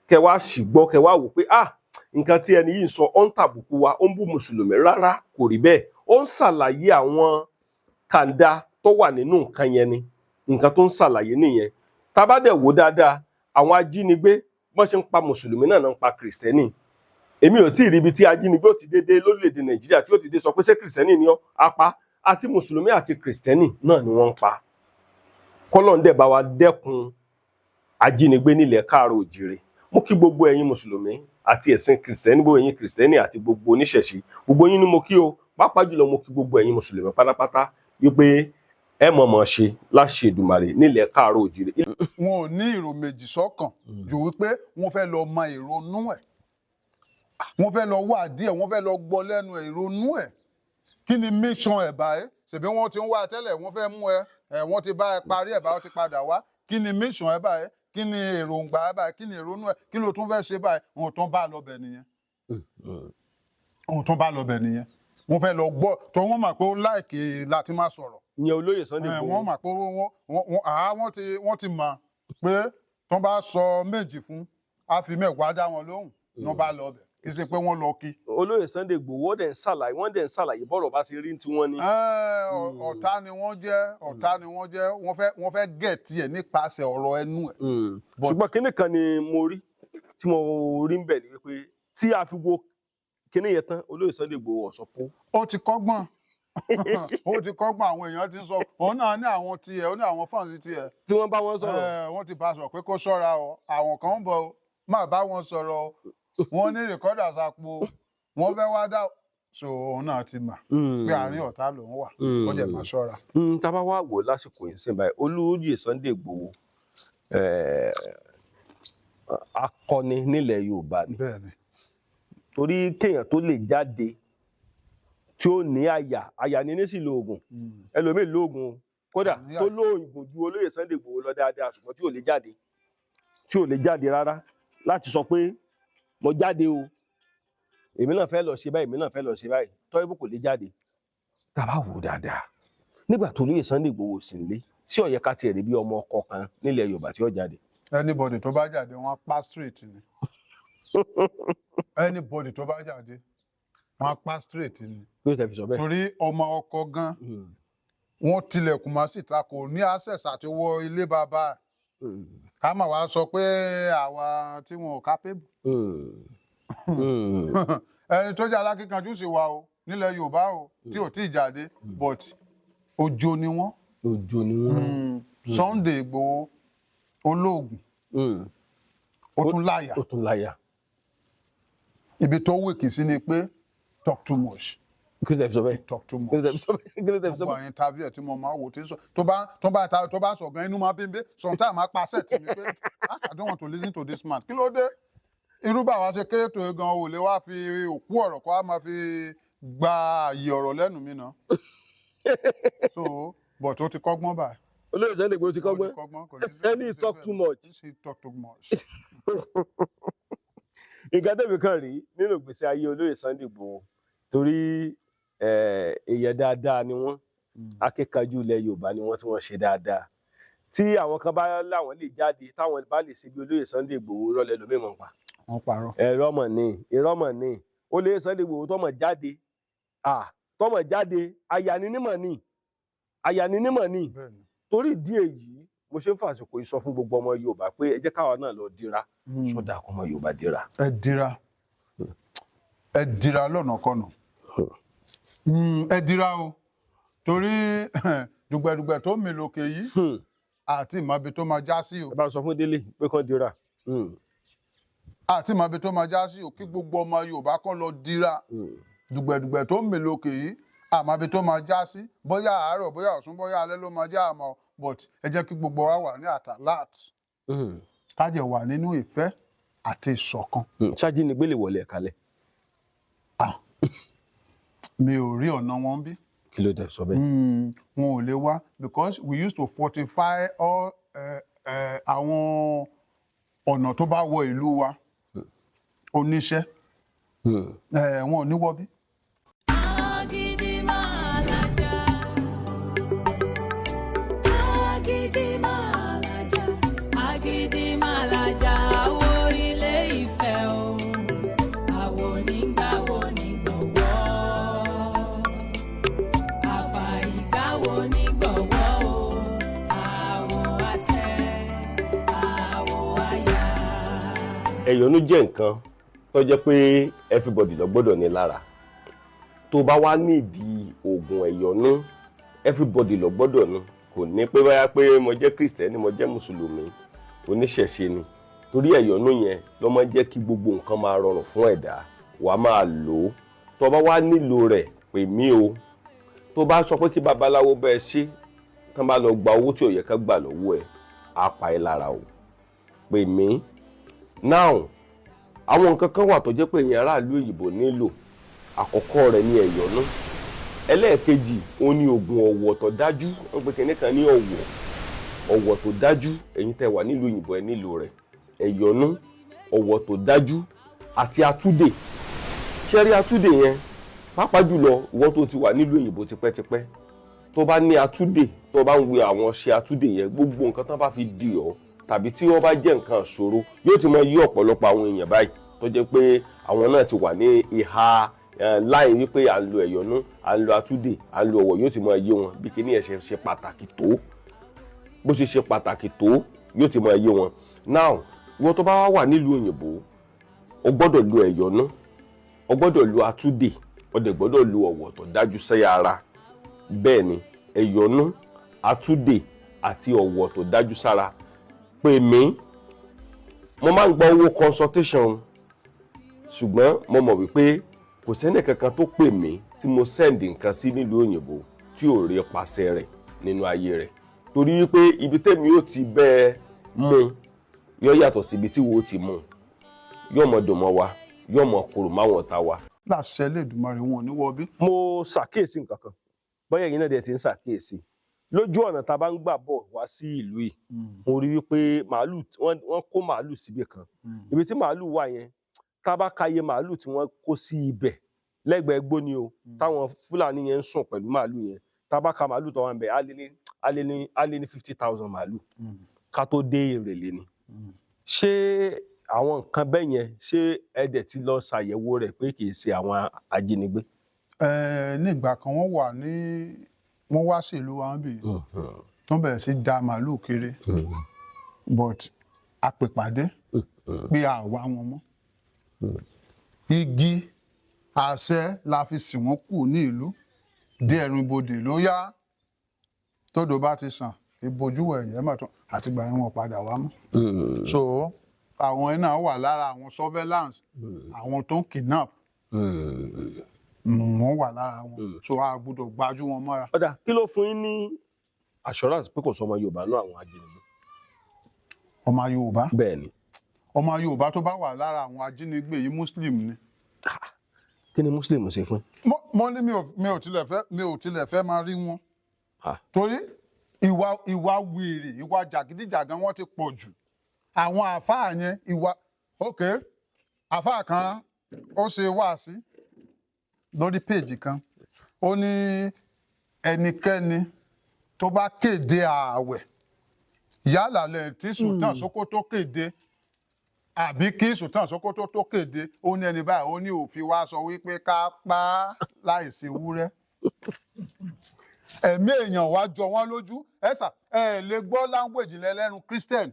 Speaker 2: kẹ́ wá sì gbọ́, kẹ́ wá wò pé, ah, nǹkan tí ẹni yìí ń sọ, ó ń tàbùkù wa, ó ń bú mùsùlùmí. Rárá, kò rí bẹ́ẹ̀. Ó ń ṣàlàyé àwọn kàńdá tó wà nínú nǹkan yẹn ni. Nǹkan tó ń ṣàlàyé nìyẹn. Tá bá dẹ̀ wò dáadáa, àwọn ajínigbé, bọ́n ṣe ń pa mùsùlùmí náà náà ń pa kìrìsìtẹ́nì. Èmi ò tí ì rí ibi tí ajínigbé ò ti dédé lórílẹ̀‐èdè Nàìjíríà tí ó ti dé sọ pé, ṣé kìrìsìtẹ́nì ni ọ́? Apá àti mùsùlùmí àti kìrìsìtẹ́nì náà ni wọ́n ń pa. Kọ́lọ́n dẹ̀ bá wa dẹ́kun ajínigbé nílẹ̀ káàárọ̀ òjìrè. Mo kí gbogbo ẹ̀yin mùsùlùmí àti ẹ̀sìn kìrìsìtẹ́nì, gbogbo ẹ̀yin kìrìsìtẹ́nì àti gbogbo oníṣẹ̀ṣe, gbogbo yín ni mo kí o. Pàápàá jùlọ, mo kí gbogbo ẹ̀yin mùsùlùmí pátápátá wípé ẹ mọ̀ọ́mọ̀ ṣe láṣẹ Èdùmàrè nílẹ̀ káàárọ̀ òjìrè.
Speaker 1: Wọn ò ní èrò méjì sọ́kàn ju wípé wọ́n fẹ́ lọ mọ ìrònú ẹ̀, wọ́n fẹ́ lọ wádìí ẹ̀, wọ́n fẹ́ lọ gbọ́ lẹ́nu ẹ̀ ìrònú ẹ̀. Kí ni mission ẹ̀ báyìí? Ṣèbí wọ́n ti ń wá tẹ́lẹ̀, wọ́n fẹ́ mú ẹ ẹ̀, wọ́n ti bá ẹ parí ẹ̀ báyìí, wọ́n ti padà wá. Kí ni mission ẹ̀ báyìí? Kí ni èròǹgbà ẹ̀ báyìí? Kí ni ìrònú ẹ̀? Kí ló tún fẹ́ ṣe báyìí? Ohun tó ń bá lọ bẹ̀ nìyẹn. Ohun tó ń bá lọ bẹ̀ nìyẹn. Wọ́n fẹ́ lọ gbọ́ tó wọ́n mọ̀ pé ó like láti máa sọ̀rọ̀.
Speaker 2: Ìyẹn olóyè Sunday Igboho.
Speaker 1: Wọ́n mọ̀ pé wọ́n ti mọ̀ pé tó bá sọ méjì fún, á fi mẹ́wàá dá wọn lóhùn. Ní wọ́n bá lọ bẹ̀, kì í ṣe pé wọ́n lọ kí.
Speaker 2: Olóyè Sunday Igboho, wọ́n dẹ̀ ń ṣàlàyé, wọ́n dẹ̀ ń ṣàlàyé bọ́rọ̀ bá ṣe rí tí wọ́n ní.
Speaker 1: Ọ̀tá ni wọ́n jẹ́, ọ̀tá ni wọ́n jẹ́. Wọ́n fẹ́ get ẹ̀ nípasẹ̀ ọ̀rọ̀ ẹnu ẹ̀.
Speaker 2: Ṣùgbọ́n kinní kan ni mo rí tí mo rí ń bẹ̀ ni wípé tí a fi wo kinní yẹn tán, olóyè Sunday Igboho ọ̀sọ̀ pọ̀.
Speaker 1: Ó ti kọ́gbọ́n, ó ti kọ́gbọ́n. Àwọn èèyàn ti ń sọ, òun náà ní àwọn tiẹ̀, ó ní àwọn fans tiẹ̀.
Speaker 2: Tí wọ́n bá wọn sọ̀rọ̀.
Speaker 1: Wọ́n ti bá a sọ̀rọ̀ pé kó ṣọ́ra o, àwọn kan ń bọ̀ o, má bá wọn sọ̀rọ̀ o, wọ́n ní recorder sápò, wọ́n fẹ́ wá dá. So òun náà ti mà pé àárín ọ̀tá lòun wà, ó jẹ́ máa ṣọ́ra.
Speaker 2: Tá a bá wá wò lásìkò yìí sìn báyìí, olóyè Sunday Igboho, akọni nílẹ̀ Yorùbá ni. Torí kéèyàn tó lè jáde, tí ó ní àyà, àyà ní ní sì lo oògùn. Ẹlòmíì lóògùn o, kódà
Speaker 1: Ní
Speaker 2: tó
Speaker 1: àyà.
Speaker 2: lóògùn ju olóyè Sunday Igboho lọ dáadáa, ṣùgbọ́n tí ò lè jáde, tí ò lè jáde rárá láti sọ pé mo jáde o, èmi náà fẹ́ lọ ṣe báyìí, èmi náà fẹ́ lọ ṣe báyìí, tọ́yìnbó kò lè jáde. Tá a bá wò dáadáa, nígbà tó olóyè Sunday Igboho sì ń lé sí, ó yẹ ká tiẹ̀ rí bí ọmọ ọkọ kan nílẹ̀ Yorùbá tí ó jáde.
Speaker 1: Anybody tó bá jáde, wọ́n á pa straight ni. Anybody tó bá jáde, wọ́n á pa straight ni.
Speaker 2: Ló tẹ̀ fi sọ bẹ́ẹ̀.
Speaker 1: Torí ọmọ ọkọ gan, wọ́n tilẹ̀kùn mọ́ síta, kò ní access àti wọ ilé bàbá ẹ̀. Ká má wàá sọ pé àwa tí wọn ò capable. Ẹni tó jẹ́ alákíkanjú sì wà o nílẹ̀ Yorùbá o, tí ò tí ì jáde, but ojo ni wọ́n.
Speaker 2: Ojo ni wọ́n.
Speaker 1: Sunday Igboho olóògùn, ó tún láyà.
Speaker 2: Ó tún láyà.
Speaker 1: Ibi tó weak sí ni pé talk too much.
Speaker 2: Kí ló tẹ̀ fi sọ bẹ́ẹ̀?
Speaker 1: Talk too
Speaker 2: Kí ló
Speaker 1: much.
Speaker 2: tẹ̀ fi sọ bẹ́ẹ̀? Kí ló tẹ̀ fi sọ
Speaker 1: Gbogbo
Speaker 2: bẹ́ẹ̀?
Speaker 1: àwọn interview ẹ̀ tí mo máa wò, tí ń sọ, tó bá sọ gan, inú máa bí n bí. Sometimes máa pa set mi pé, "Ah, I don't want to listen to this man." Kí ló dé? Irú báwa ṣe kéré tó gan, ò lè wá fi òkú ọ̀rọ̀ kó wá máa fi gba àyè ọ̀rọ̀ lẹ́nu mi náà. So, but ó ti kọ́gbọ́n báyìí.
Speaker 2: Olóyè Sunday Igboho ti
Speaker 1: Ó ti
Speaker 2: kọ́gbọ́n.
Speaker 1: kọ́gbọ́n, kò ní sí.
Speaker 2: Ẹni talk too much.
Speaker 1: He talk too much.
Speaker 2: Nǹkan tẹ̀mí kan rí nínú ìgbésí ayé olóyè Sunday Igboho, torí èèyàn dáadáa ni wọ́n, akíkanjú ilẹ̀ Yorùbá ni wọ́n, tí wọ́n ṣe dáadáa. Tí àwọn kan bá láwọn lè jáde, táwọn bá lè ṣe bí olóyè Sunday Igboho, rọlẹ̀ lómi mọ̀ pa.
Speaker 1: Wọ́n parọ́.
Speaker 2: Ẹ̀rọ mọ̀ ní, irọ́ mọ̀ ní. Olóyè Sunday Igboho tọmọ jáde, tọmọ jáde, àyàní nímọ̀ ní, àyàní nímọ̀ ní. Torí ìdí èyí, mo ṣe ń fàsìkò yìí sọ fún gbogbo ọmọ Yorùbá pé ẹ jẹ́ káwa náà lọ dira. Sọdá kọ́ ọmọ Yorùbá dira.
Speaker 1: Ẹ dira, ẹ dira lọ́nàkọnà. Ẹ dira o, torí dùgbẹ̀dùgbẹ̀ tó mi lòkè yìí àti ìmọ̀bi tó máa já sí o.
Speaker 2: Ẹ bá sọ fún Délé pé kán dira.
Speaker 1: Àti ìmọ̀bi tó máa já sí o. Kí gbogbo ọmọ Yorùbá kàn lọ dira. Dùgbẹ̀dùgbẹ̀ tó ń mì lókè yìí, àmọ́ ibi tó máa já sí, bóyá àárọ̀, bóyá ọ̀sán, bóyá alẹ́ ló máa já, àmọ́, but ẹ jẹ́ kí gbogbo wa wà ní at alert, ká jẹ́ wà nínú ìfẹ́ àti ìṣọ̀kan.
Speaker 2: Ṣájínigbé lè wọlé ẹ̀ka lẹ̀?
Speaker 1: Ah, mi ò rí ọ̀nà wọn bí.
Speaker 2: Kí ló dé sọ bẹ́ẹ̀?
Speaker 1: Wọn ò lè wá because we used to fortify all àwọn ọ̀nà tó bá wọ ìlú wa. Oníṣẹ́ wọn ò ní wọ bí.
Speaker 3: Agídí máa lajà. Agídí máa lajà. Agídí máa lajà. Àwo Ilé Ifẹ̀ o. Àwo nígbàwo nígbọ̀wọ́. Àfà ìgbàwo nígbọ̀wọ́ o. Àwo àtẹ. Àwo àyà.
Speaker 2: Ẹ̀yọ́nú jẹ́ nǹkan tó jẹ́ pé everybody ló gbọ́dọ̀ ní lára. Tó bá wá nídìí oògùn ẹ̀yọ́nú, everybody ló gbọ́dọ̀ ní. Kò ní pé báyà pé mo jẹ́ Kristẹni, mo jẹ́ Mùsùlùmí, oníṣẹ̀ṣe ni, torí ẹ̀yọ́nú yẹn ló máa ń jẹ́ kí gbogbo nǹkan máa rọrùn fún ẹ̀dá. Wàá máa lò ó. Tó bá wá nílò rẹ̀, pè mí o. Tó bá sọ pé kí babaláwo bẹ́ẹ̀ ṣe, tán bá lọ gba owó tí ò yẹ ká gbà lọ́wọ́ ẹ̀, á pa ẹ́ lára o. Pè mí now. Àwọn nǹkan kan wà tó jẹ́ pé èèyàn aráàlú òyìnbó nílò. Àkọ́kọ́ rẹ̀ ní ẹ̀yọ́nú. Ẹlẹ́ẹ̀kejì, òun ní oògùn ọ̀wọ̀ tó dájú. Wọ́n pe kinní kan ní ọ̀wọ̀, ọ̀wọ̀ tó dájú. Ẹ̀yin tẹ́ wà nílùú òyìnbó, ẹ nílò rẹ̀. Ẹ̀yọ́nú, ọ̀wọ̀ tó dájú àti atúdè. Ṣẹ́rí atúdè yẹn, pàápàá jùlọ ìwọ tó ti wà nílùú òyìnbó tipẹ́tipẹ́, tó bá ní atúdè, tó bá ń wé àwọn ọṣẹ atúdè yẹn, gbogbo nǹkan tó bá fi dì ọ́ tàbí tí wọ́n bá jẹ́ nǹkan ṣòro, yóò ti mọ yí ọ̀pọ̀lọpọ̀ àwọn èèyàn báyìí tó jẹ́ pé àwọn náà ti wà ní ìhà láì wípé à ń lo ẹ̀yọ́nú, à ń lo atúdè, à ń lo ọ̀wọ̀, yóò ti mọ yé wọn bí kíní ẹ̀ ṣe ṣe pàtàkì tó. Bó ṣe ṣe pàtàkì tó, yóò ti mọ yé wọn. Now, ìwọ tó bá wà nílùú òyìnbó, o gbọ́dọ̀ lo ẹ̀yọ́nú, o gbọ́dọ̀ lo atúdè, o dẹ̀ gbọ́dọ̀ lo ọ̀wọ̀ tó dájú sẹ́yà ara. Bẹ́ẹ̀ ni, ẹ̀yọ́nú, atúdè àti ọ̀wọ̀ tó dájú sára. Pè mí. Mo máa ń gba owó consultation, ṣùgbọ́n mo mọ̀ wípé kò sẹ́ni kankan tó pè mí tí mo send nǹkan sí nílùú òyìnbó tí ò rí pàṣẹ rẹ̀ nínú ayé rẹ̀, torí wípé ibi tẹ́mi ò ti bẹ́ẹ̀ mú yóò yàtọ̀ síbi tí wo ti mú. Yóò mọ dùn mọ́ wa, yóò mọ kúrò máwọn ọ̀tá wa.
Speaker 1: Láṣẹ Elédùmarè, wọn ò ní wọ bí.
Speaker 2: Mo ṣàkíyèsí nǹkan kan, bóyá ẹ̀yin náà dẹ̀ ti ń ṣàkíyèsí lójú ọ̀nà tá a bá ń gbà bọ̀ wá sí ìlú yìí. Mo rí wípé màálù, wọ́n kó màálù síbì kan. Ibi tí màálù wà yẹn, tá a bá ka iye màálù tí wọ́n kó sí ibẹ̀ lẹ́gbẹ̀ẹ́ gbó ni o, táwọn Fúlàní yẹn ń sùn pẹ̀lú màálù yẹn, tá a bá ka màálù tó wà ń bẹ̀, á lé ní 50,000 màálù ká tó dé Ìrèlè ni. Ṣé àwọn nǹkan bẹ́ẹ̀ yẹn, ṣé ẹ dẹ̀ ti lọ ṣàyẹ̀wò rẹ̀ pé kì í ṣe àwọn ajínigbé?
Speaker 1: Ní ìgbà kan, wọ́n wà ní wọ́n wá sí ìlú wa ń bì tó bẹ̀rẹ̀ sí da màálù kiri, but a pè pàdé pé a wá wọn mọ́. Igi àṣẹ la fi sìn wọ́n kù ní ìlú dé ẹnu ibodè ló yá. Tódò bá ti sàn, ìbojú ẹ̀yẹ́ mọ̀tún àtìgbà yẹn, wọn padà wá mọ́. So àwọn iná wà lára àwọn surveillance, àwọn tó ń kidnap, wọ́n wà lára wọn, so a gbọ́dọ̀ gbájú wọn mọ́ra.
Speaker 2: Ọ̀dà, kí ló fún yín ní assurance pé kò sọmọ Yorùbá náà àwọn ajínigbé?
Speaker 1: Ọmọ Yorùbá?
Speaker 2: Bẹ́ẹ̀ ni.
Speaker 1: Ọmọ Yorùbá tó bá wà lára àwọn ajínigbé yìí, Muslim ni.
Speaker 2: Kí ni Muslim ṣe fún?
Speaker 1: Mo ní mi ò tilẹ̀ fẹ́ máa rí wọn torí ìwà wèrè, ìwà jàgídíjàgan wọn ti pọ̀ jù. Àwọn àáfàá yẹn, ìwà, ok, àáfàá kan ó ṣe wáàsí lórí péèjì kan, ó ní ẹnikẹ́ni tó bá kéde ààwẹ̀, yálà lẹ́yìn tí Sultan Sokoto kéde àbí kí Sultan Sokoto tó kéde, ó ní ẹni báyìí, ó ní òfin wa sọ wípé ká pa á láìsí ewúrẹ́. Ẹ̀mí èèyàn wá jọ wọ́n lójú. Ẹ̀sà, ẹ lè gbọ́ language lẹ́nu Christian,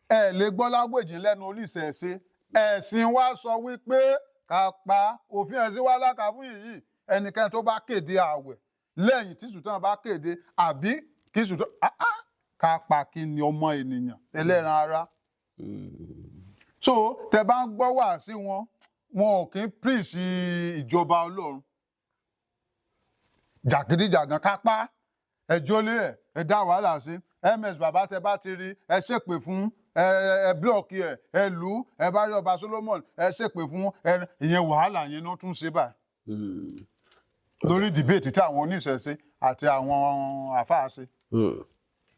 Speaker 1: ẹ lè gbọ́ language lẹ́nu oníṣẹ̀ṣe. Ẹ̀sìn wa sọ wípé ká pa, òfin ẹ̀sìn wa láka fún yìí, ẹnikẹ́ni tó bá kéde ààwẹ̀ lẹ́yìn tí Sultan bá kéde àbí kí Sultan, ah, ah, ká pa. Kí ni ọmọ ènìyàn ẹlẹ́ran ara? So tẹ bá ń gbọ́ wá sí wọn, Wọn ò kí ń preach ìjọba Ọlọ́run. Jàgídíjàgan, kápá ẹ jólé, ẹ dá wàhálà sí ms. Bàbá tẹ bá ti rí, ẹ ṣépè fún ẹ, ẹ block ẹ, ẹ lù ú. Ẹ bá rí ọba Solomon, ẹ ṣépè fún ẹ. Ìyẹn wàhálà yẹn ló tún ṣe báyìí lórí debate tí àwọn oníṣẹ̀ṣe àti àwọn àfáà ṣe.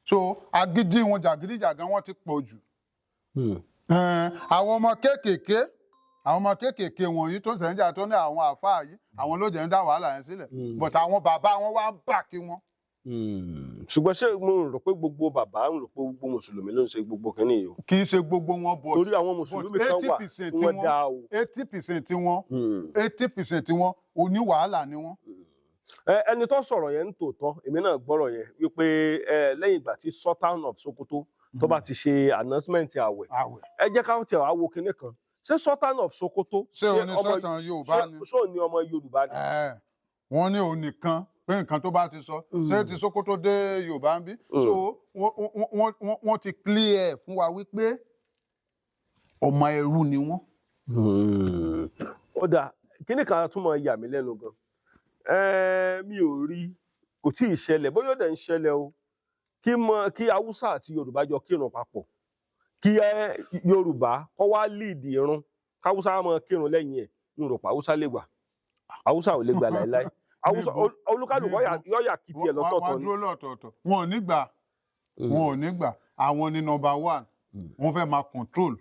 Speaker 1: So agídí wọn, jàgídíjàgan wọn ti pọ̀ jù. Àwọn ọmọ kéékèèké, àwọn ọmọ kéékèèké wọ̀nyí tó ń jà, tó ní àwọn àfáà yìí, àwọn ló jẹ́ ń dá wàhálà yẹn sílẹ̀, but àwọn bàbá wọn wá ń bà kí wọn.
Speaker 2: Ṣùgbọ́n ṣé mo rò pé gbogbo bàbá ń rò pé gbogbo mùsùlùmí ló ń ṣe gbogbo kínní yìí o?
Speaker 1: Kì í ṣe gbogbo wọn, but
Speaker 2: Torí àwọn mùsùlùmí kan wà
Speaker 1: 80%
Speaker 2: tí wọ́n dá o.
Speaker 1: 80% wọn, 80% wọn, oníwàhálà ni wọn.
Speaker 2: Ẹni tó sọ̀rọ̀ yẹn ń tòótọ́, èmi náà gbọ́rọ̀ yẹn wípé lẹ́yìn ìgbà tí Sultan of Sokoto tó bá ti ṣe announcement àwẹ̀,
Speaker 1: Àwẹ̀.
Speaker 2: Ẹ jẹ́ ká tiẹ̀ wá wo kinní kan. Ṣé Sultan of Sokoto
Speaker 1: Ṣé òun ni Sultan Yorùbá ni?
Speaker 2: Ṣé òun ni ọmọ Yorùbá ni?
Speaker 1: Ẹ, wọ́n ní òun nìkan pé nǹkan tó bá ti sọ, ṣé ti Sokoto dé Yorùbá ń bí? So wọ́n ti clear fún wa wípé ọmọ ẹrú ni wọ́n.
Speaker 2: Ó dáa. Kíní kan tún máa yà mí lẹ́nu gan. Mi ò rí, kò tí ì ṣẹlẹ̀, bóyá ó dẹ̀ ń ṣẹlẹ̀ o, kí mọ kí Haúsá àti Yorùbá jọ kírun papọ̀, kí Yorùbá kọ́ wá lead irun, káwúsá máa kírun lẹ́yìn ẹ̀. N rò pé Haúsá lè gbà. Haúsá ò lè gbà láéláé. Haúsá
Speaker 1: Níbo?
Speaker 2: Olúkálùkù
Speaker 1: Níbo?
Speaker 2: yọ̀yà kí tiẹ̀ lọ́tọ̀ọ̀tọ̀
Speaker 1: Wọ́n
Speaker 2: ni.
Speaker 1: dúró lọ́tọ̀ọ̀tọ̀. Wọn ò ní gbà, wọn ò ní gbà. Àwọn ní number one. Wọ́n fẹ́ máa control.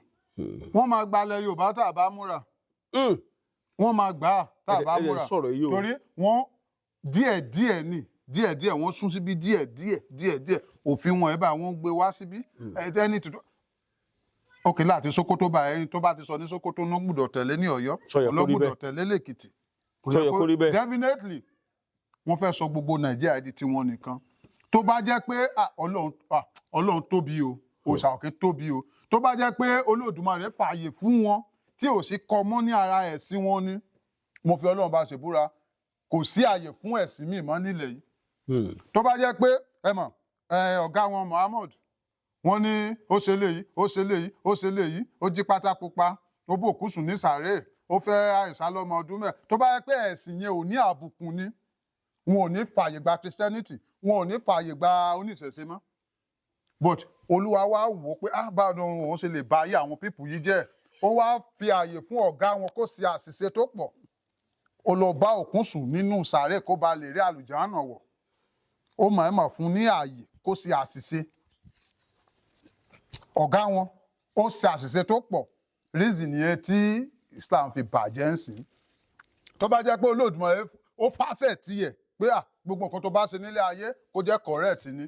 Speaker 1: Wọ́n máa gbalẹ̀ Yorùbá tá a bá múra. Wọ́n máa gbà á tá a bá
Speaker 2: Ẹ dẹ̀
Speaker 1: múra.
Speaker 2: sọ̀rọ̀ yìí o.
Speaker 1: Torí wọ́n díẹ̀ díẹ̀ ni, díẹ̀ díẹ̀ wọ́n sún síbí, díẹ̀ díẹ̀ díẹ̀ díẹ̀. Òfin wọn ẹ̀ bá wọ́n gbé wá síbí. Ẹni tuntun ok láti Sokoto bá ẹni tó bá ti sọ ní Sokoto ló gbọ́dọ̀ tẹ̀lé ní Ọ̀yọ́,
Speaker 2: Ṣó yẹ kó
Speaker 1: ló
Speaker 2: rí
Speaker 1: gbọ́dọ̀
Speaker 2: bẹ́ẹ̀?
Speaker 1: tẹ̀lé lẹ́kìtì. Kò
Speaker 2: Ṣó yẹ kó rí bẹ́ẹ̀?
Speaker 1: Definitely, wọ́n fẹ́ sọ gbogbo Nàìjíríà di tiwọn nìkan. Tó bá jẹ́ pé Ọlọ́run, Ọlọ́run tóbi o, òòṣà òkè tóbi o, tó bá jẹ́ pé Olódùmarè fààyè fún wọn tí ò sí kọmọ́ ní ara ẹ̀sìn wọn ni, mo fi Ọlọ́run bá ṣèbúra, kò sí àyè fún ẹ̀sìn míì mọ́ nílẹ̀ yìí. Tó bá jẹ́ pé ẹ mọ̀ ọ̀gá wọn Muhammad, wọ́n ní ó ṣe léyìí, ó ṣe léyìí, ó ṣe léyìí, ó jí pátá pupa, ó bò kú sùn ní sàréè, ó fẹ́ àìsàn lọ́mọ ọdún mẹ́, tó bá jẹ́ pé ẹ̀sìn yẹn ò ní àbùkù ni, wọn ò ní fààyè gba Christianity, wọn ò ní fààyè gba oníṣẹ̀ṣe mọ́. But Olúwa wá wò ó pé, ah, báwo ni òun ṣe lè ba ayé àwọn people yìí jẹ́? Ó wá fi ààyè fún ọ̀gá wọn kó ṣe àṣìṣe tó pọ̀. Ó lọ bá òkú sùn nínú sàréè kó ba lè rí àlùjánnà wọ̀. Ó mọ̀ ẹ́ mọ̀ fún ní ààyè kó ṣe àṣìṣe. Ọ̀gá wọn ó ṣe àṣìṣe tó pọ̀. Reason yẹn tí Islam fi bàjẹ́ ń sìn. Tó bá jẹ́ pé Olódùmarè ó perfect tiẹ̀ pé à gbogbo nǹkan tó bá ṣe nílé ayé kó jẹ́ correct ni,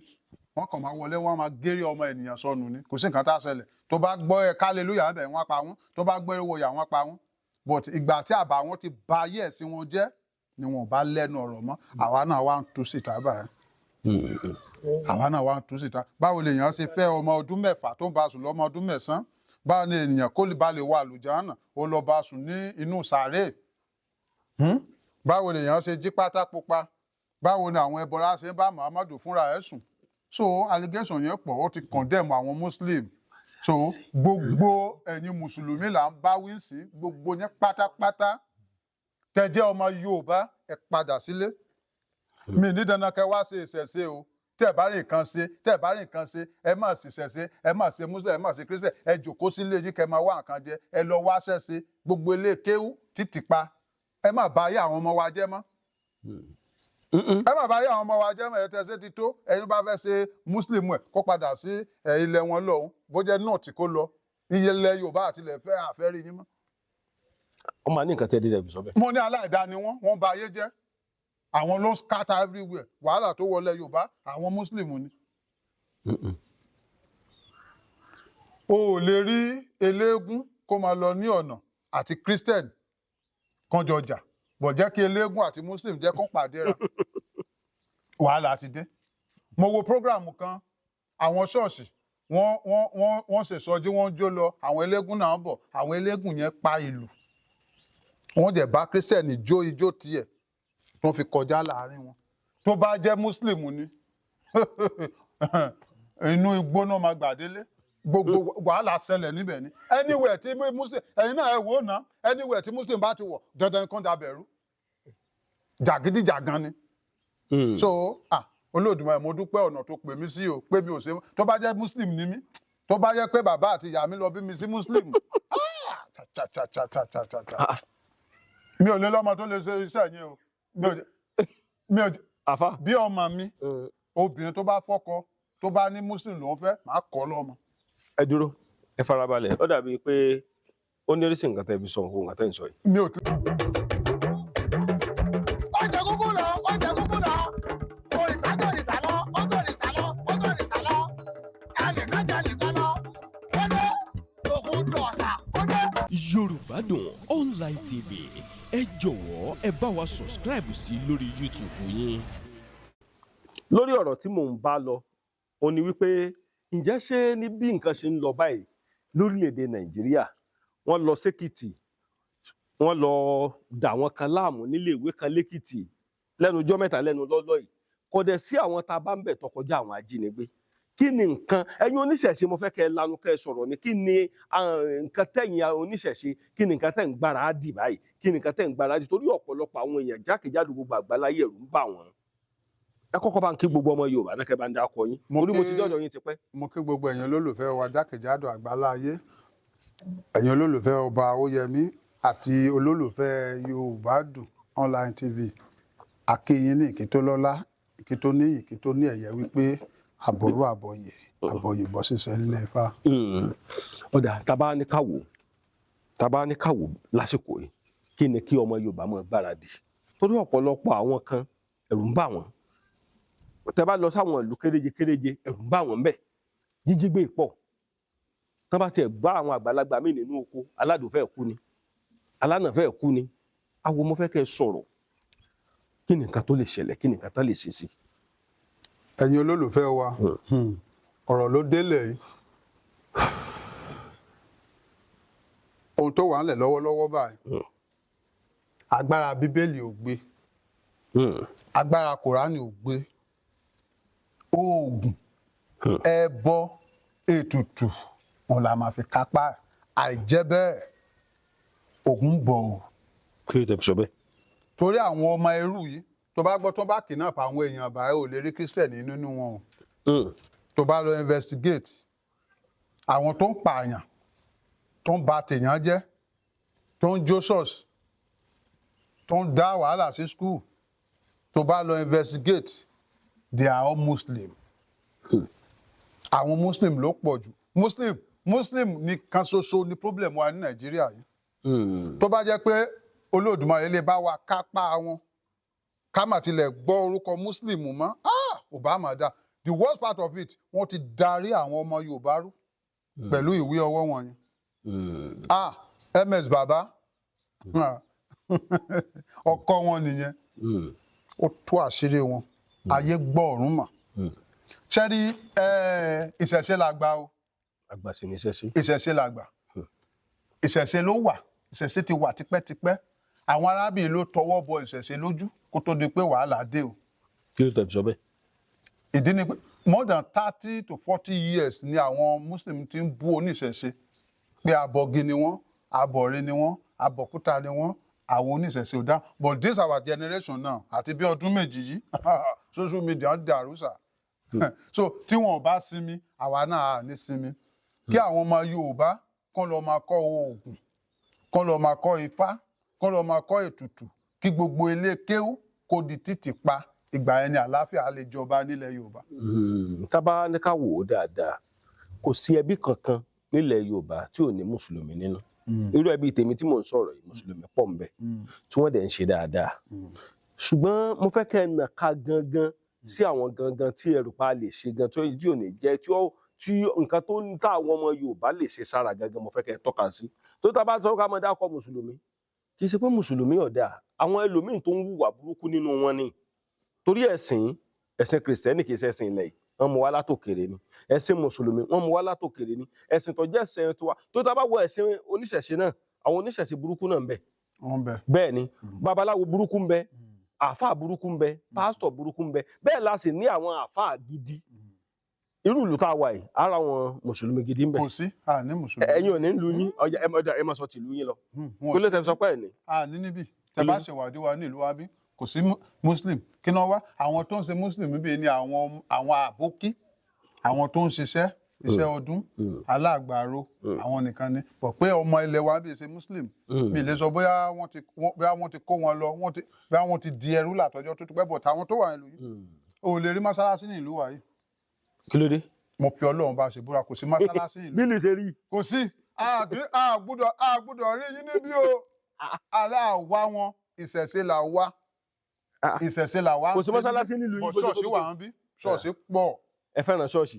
Speaker 1: wọ́n kàn máa wọlé, wọ́n máa géré ọmọ ènìyàn sọnù ni. Kò sí nǹkan tá a ṣẹlẹ̀. Tó bá gbọ́ ẹ hallelujah bẹ̀, wọ́n pa wọ́n. Tó bá gbọ́ ewo yà, wọ́n pa wọ́n. But ìgbà tí àbá wọn ti ba ayé ẹ̀sìn wọn jẹ́ ni wọn ò bá lẹ́nu ọ̀rọ̀ mọ́. Àwa náà wá ń tú síta báyìí, àwa náà wá ń tú síta. Báwo lèèyàn ṣe fẹ́ ọmọ ọdún 6 tó ń bá sùn lọ́mọ ọdún 9? Báwo ni ènìyàn kó lè ba lè wà àlùjánnà, ó lọ bá sùn ní inú sàréè? Báwo lèèyàn ṣe jí pátá pupa? Báwo ni àwọn ẹbọra ṣe ń bá Muhammadu fúnra ẹ̀ sùn? So allegation yẹn pọ̀. Ó ti condemn àwọn Muslim. So gbogbo ẹ̀yin mùsùlùmí là ń bá wí sí, gbogbo yẹn pátápátá tẹ́ jẹ́ ọmọ Yorùbá, ẹ padà sílé. Mi ní dandan kẹ́ wá ṣe ìṣẹ̀ṣe o. Tẹ́ bá rí nǹkan ṣe, tẹ́ bá rí nǹkan ṣe, ẹ má ṣe ìṣẹ̀ṣe, ẹ má ṣe Muslim, ẹ má ṣe Christian. Ẹ jòkó sílé yín, kẹ́ máa wá nǹkan jẹ. Ẹ lọ wá ṣẹ́ṣe. Gbogbo ilé kéwú títì pa. Ẹ má bà ayé àwọn ọmọ wa jẹ́ mọ́, ẹ má bà ayé àwọn ọmọ wa jẹ́ mọ́. Ẹ tẹ́ ṣe ti tó. Ẹni bá fẹ́ ṣe Muslim, ẹ kó padà sí ilẹ̀ wọn lọ́hùn, bó jẹ́ north kó lọ. Iye ilẹ̀ Yorùbá àti ilẹ̀ fẹ́ àfẹ́ rí yín mọ́.
Speaker 2: Wọ́n máa ní nǹkan tẹ́ dídẹ̀ fi sọ bẹ́ẹ̀.
Speaker 1: Mo ní aláìdá ni wọ́n. Wọ́n bà ayé jẹ́. Àwọn ló ń scatter everywhere. Wàhálà tó wọlé Yorùbá, àwọn Muslim ni. O ò lè rí eléégún kó máa lọ ní ọ̀nà àti Christian kan jọ jà bọ̀. Jẹ́ kí eléégún àti Muslim jẹ́ kó pàdé ra, wàhálà ti dé. Mo wo program kan, àwọn ṣọ́ọ̀ṣì wọ́n ṣèsọjí, wọ́n jó lọ, àwọn eléégún náà bọ̀. Àwọn eléégún yẹn pa ìlú, wọ́n dẹ̀ bá Christian jó ijó tiẹ̀ tó fi kọjá láàrin wọn. Tó bá jẹ́ Muslim ni, inú igbó náà máa gbà délé. Gbogbo wàhálà ṣẹlẹ̀ níbẹ̀ ni. Anywhere tí Muslim, ẹ̀yin náà ẹ wò ó ná, anywhere tí Muslim bá ti wọ̀, dandan kan dàbẹ̀rú, jàgídíjàgan ni. So ah, Olódùmarè, mo dúpẹ́ ọ̀nà tó pè mí sí o, pé mi ò ṣe. Tó bá jẹ́ Muslim ni mí, tó bá jẹ́ pé bàbá àti ìyá mi lọ bí mi sí Muslim, ah, cha cha cha cha cha cha cha, mi ò lè lọ́mọ tó lè ṣe iṣẹ́ yẹn o. Mi ò
Speaker 2: Àfa.
Speaker 1: Bí ọmọ mi obìnrin tó bá fọ́kọ, tó bá ní Muslim ló ń fẹ́, máa kọ́ lọ́mọ.
Speaker 2: Ẹ dúró, ẹ farabalẹ̀. Ó dàbí pé ó ní oríṣi nǹkan tẹ́ fi sọ nǹkan tẹ́ ń sọ yìí.
Speaker 1: Mi ò tún.
Speaker 4: Ó jẹ kúkú lọ, ó jẹ kúkú lọ, òrìṣà gòrìṣà lọ, ó gòrìṣà lọ, ó gòrìṣà lọ, ẹnìkan jẹ nìkan lọ, ó dé òkun dọ̀ọ̀sà, ó dé.
Speaker 5: Yorùbá Dùn Online TV, ẹ jọ̀wọ́, ẹ bá wa subscribe sí lórí YouTube yín.
Speaker 2: Lórí ọ̀rọ̀ tí mò ń bá lọ, ó ní wípé ǹjẹ́ ṣé ní bí nǹkan ṣe ń lọ báyìí lórílẹ̀‐èdè Nàìjíríà, wọ́n lọ sékìtì, wọ́n lọ dà wọ́n kan láàmú nílé ìwé kan lẹ́kìtì lẹ́nu ọjọ́ 3 lẹ́nu lọ́lọ́ yìí. Kò dẹ̀ sí àwọn tá a bá ń bẹ̀ tó kọjá àwọn ajínigbé. Kí ni nǹkan ẹ̀yin oníṣẹ̀ṣe, mo fẹ́ kẹ́ ẹ lanu kẹ́ ẹ sọ̀rọ̀ ni, kí ni nǹkan tẹ̀yin oníṣẹ̀ṣe, kí ni nǹkan tẹ̀ ń gbára á dì báyìí? Kí ni nǹkan tẹ̀ ń gbára á dì? Torí ọ̀pọ̀lọpọ̀ àwọn èèyàn jákèjádò gbogbo àgbáláyé, ẹ̀rù ń bà wọ́n. Ẹ kọ́kọ́ bá ń kí gbogbo ọmọ Yorùbá náà, kẹ́ bá ń dákọ yín, torí mo ti dọ́dọ̀ yín tipẹ́.
Speaker 1: Mo kí gbogbo ẹ̀yin olólùfẹ́ wa jákèjádò àgbáláyé, ẹ̀yin olólùfẹ́ ọba Awóyẹmí àti olólùfẹ́ Yorùbá Dùn Online TV. Akínyìn ní ìkí tó lọ́lá, ìkí tó ní ìkí tó ní ẹ̀yẹ, wípé àbọ̀rú àbọ̀yè, àbọ̀yè bọ́ sísẹ nílé Ifá.
Speaker 2: Ọ̀dà, tá bá ní ká wò lásìkò yìí, kí ni kí ọmọ Yorùbá máa gbáradì? Torí ọ̀pọ̀lọpọ̀ àwọn kan, ẹ̀rù ń bà wọ́n. Tẹ́ bá lọ sáwọn ìlú kéréje kéréje, ẹ̀rù ń bà wọ́n ńbẹ̀, jíjígbé pọ̀. Tán bá tiẹ̀ gbá àwọn àgbàlagbà míì nínú oko, aládùn fẹ́ kú ni, alánà fẹ́ kú ni. Awo, mo fẹ́ kẹ́ ẹ sọ̀rọ̀, kí ni nǹkan tó lè ṣẹlẹ̀? Kí ni nǹkan tó lè ṣe sí?
Speaker 1: Ẹ̀yin olólùfẹ́ wa, ọ̀rọ̀ ló délẹ̀ yìí. Ohun tó wà ńlẹ̀ lọ́wọ́lọ́wọ́ báyìí, agbára Bíbélì ò gbé, agbára Kòránì ò gbé, oògùn, ẹbọ, ètùtù òun la máa fi kápá ẹ̀. Àìjẹ́ bẹ́ẹ̀, ògùn ń bọ̀ o.
Speaker 2: Kí ló dé fi sọ bẹ́ẹ̀?
Speaker 1: Torí àwọn ọmọ ẹrú yìí, tó bá gbọ́ tó bá kidnap àwọn èèyàn báyìí, ò lè rí Christian nínú wọn o. Tó bá lọ investigate àwọn tó ń pààyàn, tó ń ba tèèyàn jẹ́, tó ń jó ṣọ́ọ̀ṣì, tó ń dá wàhálà sí school, tó bá lọ investigate, they are all Muslim. Àwọn Muslim ló pọ̀ jù. Muslim, Muslim nìkan ṣoṣo ni problem wa ní Nàìjíríà yìí. Tó bá jẹ́ pé Olódùmarè lè bá wa kápá wọn, ká má tilẹ̀ gbọ́ orúkọ Muslim mọ́, ah, Obama dá. The worst part of it, wọ́n ti darí àwọn ọmọ Yorùbá rú pẹ̀lú ìwé ọwọ́ wọn yẹn. Ah, MS Baba, ọkọ wọn nìyẹn. Ó tú àṣírí wọn, ayé gbọ́, ọ̀run mọ̀. Ṣẹ́rí, ìṣẹ̀ṣe la gbà o.
Speaker 2: Àgbà sì ní sẹ́sí.
Speaker 1: Ìṣẹ̀ṣe la gbà, ìṣẹ̀ṣe ló wà, ìṣẹ̀ṣe ti wà tipẹ́tipẹ́. Àwọn arábìnrin ló tọwọ́ bọ ìṣẹ̀ṣe lójú kó tó di pé wàhálà dé o.
Speaker 2: Kí ló tẹ̀ fi sọ bẹ́ẹ̀?
Speaker 1: Ìdí ni pé more than 30 to 40 years ni àwọn Muslim ti ń bú oníṣẹ̀ṣe pé abọ́gi ni wọ́n, abọ̀re ni wọ́n, abọ̀kúta ni wọ́n. Àwọn oníṣẹ̀ṣe ò dá. But this our generation now, àti bí ọdún 2 yìí, social media ń dàrú sà. So tí wọn ò bá sinmi, àwa náà á ní sinmi. Kí àwọn ọmọ Yorùbá kán lọ máa kọ́ oògùn, kán lọ máa kọ́ Ifá, kán lọ máa kọ́ ètùtù, kí gbogbo ilé kéwú kó di títì pa. Ìgbà yẹn ni àlàáfíà á lè jọba nílẹ̀ Yorùbá.
Speaker 2: Tá bá ní ká wò ó dáadáa, kò sí ẹbí kankan nílẹ̀ Yorùbá tí ò ní mùsùlùmí nínú. Irú ẹbí tèmi tí mò ń sọ̀rọ̀ yìí, mùsùlùmí pọ̀ ń bẹ tí wọ́n dẹ̀ ń ṣe dáadáa. Ṣùgbọ́n mo fẹ́ kẹ́ ẹ nà ká gangan sí àwọn gangan tí ẹrù pa lè ṣe gan tó tí ò ní jẹ́ tí ó tí nǹkan tó ń tá àwọn ọmọ Yorùbá lè ṣe sára gangan, mo fẹ́ kẹ́ ẹ tọ́ka sí. Tó tá a bá sọ ká máa dákọ̀ mùsùlùmí, kì í ṣe pé mùsùlùmí ọ̀dà, àwọn ẹlòmíín tó ń hùwà burúkú nínú wọn ni. Torí ẹ̀sìn kìrìsìtẹ́nì kì í ṣe ẹ̀sìn ilẹ̀ yìí, wọ́n mú wá látòkèrè ni. Ẹ̀sìn mùsùlùmí, wọ́n mú wá látòkèrè ni. Ẹ̀sìn tó jẹ́ ẹ̀sìn tiwa tó tá a bá wọ ẹ̀sìn oníṣẹ̀ṣe náà, àwọn oníṣẹ̀ṣe burúkú náà ń bẹ.
Speaker 1: Wọ́n bẹ.
Speaker 2: Bẹ́ẹ̀ ni, babaláwo burúkú ń bẹ, àáfàá burúkú ń bẹ, pásítọ̀ burúkú ń bẹ. Bẹ́ẹ̀ la sì ní àwọn àáfàá gidi. Irú ìlú tá a wà yìí, ara wọn mùsùlùmí gidi ń bẹ?
Speaker 1: Kò sí, àní mùsùlùmí.
Speaker 2: Ẹ̀yin ò ní ìlú yín ọjà, ẹ má sọ tìlú yín lọ.
Speaker 1: Wọn
Speaker 2: Kó ló tẹ fi sọ pé ẹ ní?
Speaker 1: Àní níbí. Tẹ bá ṣèwádìí wa ní ìlú wa bí, kò sí muslim. Kí náà wá àwọn tó ń ṣe muslim níbí ni àwọn àbókí, àwọn tó ń ṣiṣẹ́ iṣẹ́ ọdún aláàgbàro, àwọn nìkan ni pọ̀ pé ọmọ ilẹ̀ wa bí ṣe muslim. Mi lè sọ bóyá wọ́n ti kó wọn lọ, bóyá wọ́n ti di ẹrú látọjọ́ tó ti pẹ́, bọ̀ táwọn tó wà nílùú yìí, ò lè rí mọ́sálásí ní ìlú wa yìí.
Speaker 2: Kí ló dé?
Speaker 1: Mo fi Ọlọ́run bá ṣe búra, kò sí mọ́sálásí ní ìlú.
Speaker 2: Bí lè ṣe rí.
Speaker 1: Kò sí. A gbọ́dọ̀ rí yín níbí o. Aláwa wọn, ìṣẹ̀ṣe là wá. Ìṣẹ̀ṣe là wá.
Speaker 2: Kò sí mọ́sálásí nílùú yín?
Speaker 1: Bọ̀
Speaker 2: Bó ṣe
Speaker 1: ṣọ́ọ̀ṣì
Speaker 2: tóbi
Speaker 1: wà
Speaker 2: tó.
Speaker 1: ń bí, ṣọ́ọ̀ṣì pọ̀.
Speaker 2: Ẹ fẹ́ràn ṣọ́ọ̀ṣì.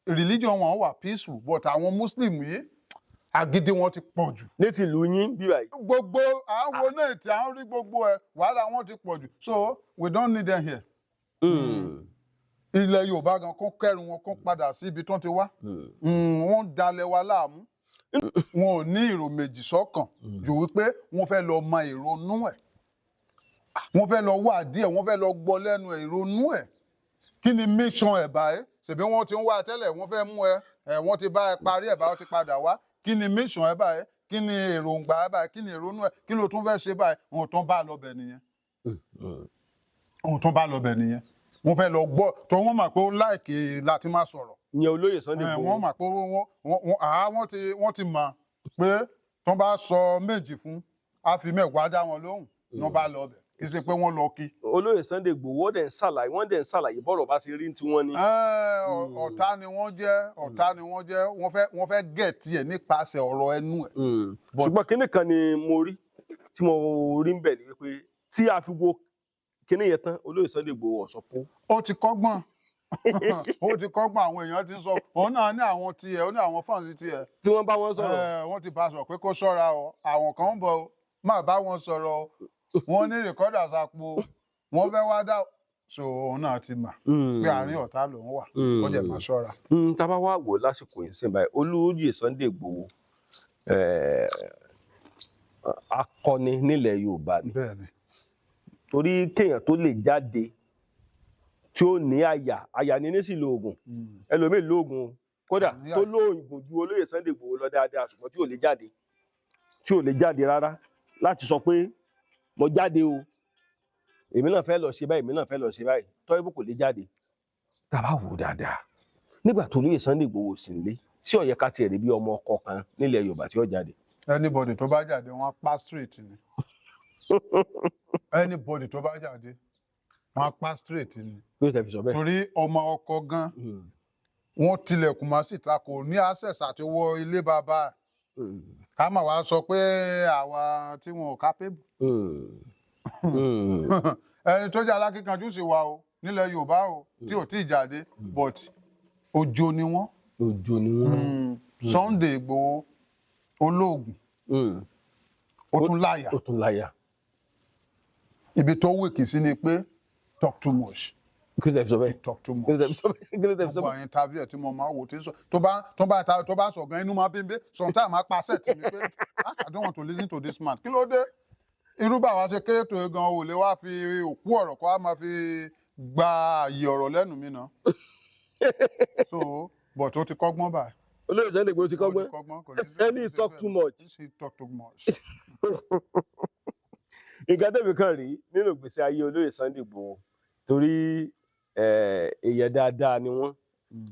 Speaker 1: Religion wọn wà peaceful, but àwọn muslim yìí, agídí wọn ti pọ̀ jù.
Speaker 2: Ní tìlú yín bí báyìí?
Speaker 1: Gbogbo àwọn náà tí à ń rí, gbogbo ẹ, wàhálà wọn ti pọ̀ jù, so we don't need them here. Ilẹ̀ Yorùbá gan, kó kẹrù wọn, kó padà sí ibi tó ti wá. Wọ́n ń dalẹ̀ wa láàmú. Wọn ò ní èrò méjì sọ́kàn jù wípé wọ́n fẹ́ lọ mọ ìrònú ẹ̀, wọ́n fẹ́ lọ wádìí ẹ̀, wọ́n fẹ́ lọ gbọ́ lẹ́nu ẹ̀ ìrònú ẹ̀, kí ni mission ẹ̀ báyìí. Ṣèbí wọ́n ti ń wá tẹ́lẹ̀, wọ́n fẹ́ mú ẹ ẹ̀, wọ́n ti bá ẹ parí ẹ̀ báyìí, wọ́n ti padà wá. Kí ni mission ẹ̀ báyìí? Kí ni èròǹgbà ẹ̀ báyìí? Kí ni ìrònú ẹ̀? Kí ló tún fẹ́ ṣe báyìí? Ohun tó ń bá lọ bẹ̀ nìyẹn. Ohun tó ń bá lọ bẹ̀ nìyẹn. Wọ́n fẹ́ lọ gbọ́ tó wọ́n mọ̀ pé ó like láti máa sọ̀rọ̀.
Speaker 2: Ìyẹn olóyè Sunday
Speaker 1: Ẹ,
Speaker 2: Igboho.
Speaker 1: Wọ́n mọ̀ pé wọ́n ti mọ̀ pé tó bá sọ méjì fún, á fi mẹ́wàá dá wọn lóhùn. Wọ́n bá lọ bẹ̀, kì í ṣe pé wọ́n lọ kí.
Speaker 2: Olóyè Sunday Igboho, wọ́n dẹ̀ ń ṣàlàyé bọ́rọ̀ bá ṣe rí tí wọ́n ní.
Speaker 1: Ẹ, ọ̀tá ni wọ́n jẹ́, ọ̀tá ni wọ́n jẹ́. Wọ́n fẹ́ get ẹ̀ nípasẹ̀ ọ̀rọ̀ ẹnu ẹ̀.
Speaker 2: Ṣùgbọ́n kinní kan ni mo rí tí mo rí ń bẹ̀ ni wípé tí a fi wo kinní yẹn tán, olóyè Sunday Igboho ọ̀sọ́ pọ̀.
Speaker 1: Ó ti kọ́gbọ́n, ó ti kọ́gbọ́n. Àwọn èèyàn ti ń sọ, òun náà ní àwọn tiẹ̀, ó ní àwọn fans tiẹ̀.
Speaker 2: Tí wọ́n bá wọn sọ̀rọ̀.
Speaker 1: Ẹ, wọ́n ti bá a sọ pé kó ṣọ́ra o, àwọn kan ń bọ̀ o, má bá wọn sọ̀rọ̀ o, wọ́n ní recorder sápò, wọ́n fẹ́ wá dá. So òun náà ti mà pé àárín ọ̀tá lòun wà, ó jẹ́ máa ṣọ́ra.
Speaker 2: Tá a bá wá wò lásìkò yìí sìn báyìí, olóyè Sunday Igboho, akọni nílẹ̀ Yorùbá ni.
Speaker 1: Bẹ́ẹ̀ ni.
Speaker 2: Torí kéèyàn tó lè jáde, tí ó ní àyà, àyà ní sì lo oògùn, ẹlòmíì lóògùn o, kódà
Speaker 1: Ní
Speaker 2: tó
Speaker 1: àyà.
Speaker 2: lóògùn ju olóyè Sunday Igboho lọ dáadáa, ṣùgbọ́n tí ò lè jáde, tí ò lè jáde rárá láti sọ pé mo jáde o, èmi náà fẹ́ lọ ṣe báyìí, èmi náà fẹ́ lọ ṣe báyìí, tọ́yìnbó kò lè jáde. Tá a bá wò dáadáa, nígbà tó olóyè Sunday Igboho sì ń lé sí, ó yẹ ká tiẹ̀ rí bí ọmọ ọkọ kan nílẹ̀ Yorùbá tí ó jáde?
Speaker 1: Anybody tó bá jáde, wọ́n á pa straight ni. Anybody tó bá jáde, wọ́n á pa straight ni.
Speaker 2: Ló tẹ̀ fi sọ bẹ́ẹ̀?
Speaker 1: Torí ọmọ ọkọ gan, wọ́n tilẹ̀kùn mọ́ síta, kò ní access àti wọ ilé bàbá ẹ̀. Ká má wàá sọ pé àwa tí wọn ò capable. Ẹni tó jẹ́ alákíkanjú sì wà o nílẹ̀ Yorùbá o, tí ò tí ì jáde, but ojo ni wọ́n.
Speaker 2: Ojo ni wọ́n.
Speaker 1: Sunday Igboho olóògùn, ó tún láyà.
Speaker 2: Ó tún láyà.
Speaker 1: Ibi tó weak sí ni pé talk too much.
Speaker 2: Kí ló tẹ̀ fi sọ bẹ́ẹ̀?
Speaker 1: Talk too much.
Speaker 2: Kí ló tẹ̀ fi sọ bẹ́ẹ̀? Kí ló tẹ̀ fi sọ
Speaker 1: Gbogbo
Speaker 2: bẹ́ẹ̀?
Speaker 1: àwọn interview ẹ̀ tí mo máa wò, tí ń sọ, tó bá sọ gan, inú máa bí n bí. Sometimes máa pa set mi pé, "Ah, I don't want to listen to this man." Kí ló dé? Irú báwa ṣe kéré tó gan, ò lè wá fi òkú ọ̀rọ̀ kó wá máa fi gba àyè ọ̀rọ̀ lẹ́nu mi náà. So, but ó ti kọ́gbọ́n báyìí.
Speaker 2: Olóyè Sunday Igboho ti
Speaker 1: Ó
Speaker 2: kọ́gbọ́n.
Speaker 1: ti kọ́gbọ́n, kò ní sí.
Speaker 2: Ẹni talk too much.
Speaker 1: He talk too much.
Speaker 2: Nǹkan tẹ̀mí kan rí nínú ìgbésí ayé olóyè Sunday Igboho, torí èèyàn dáadáa ni wọ́n,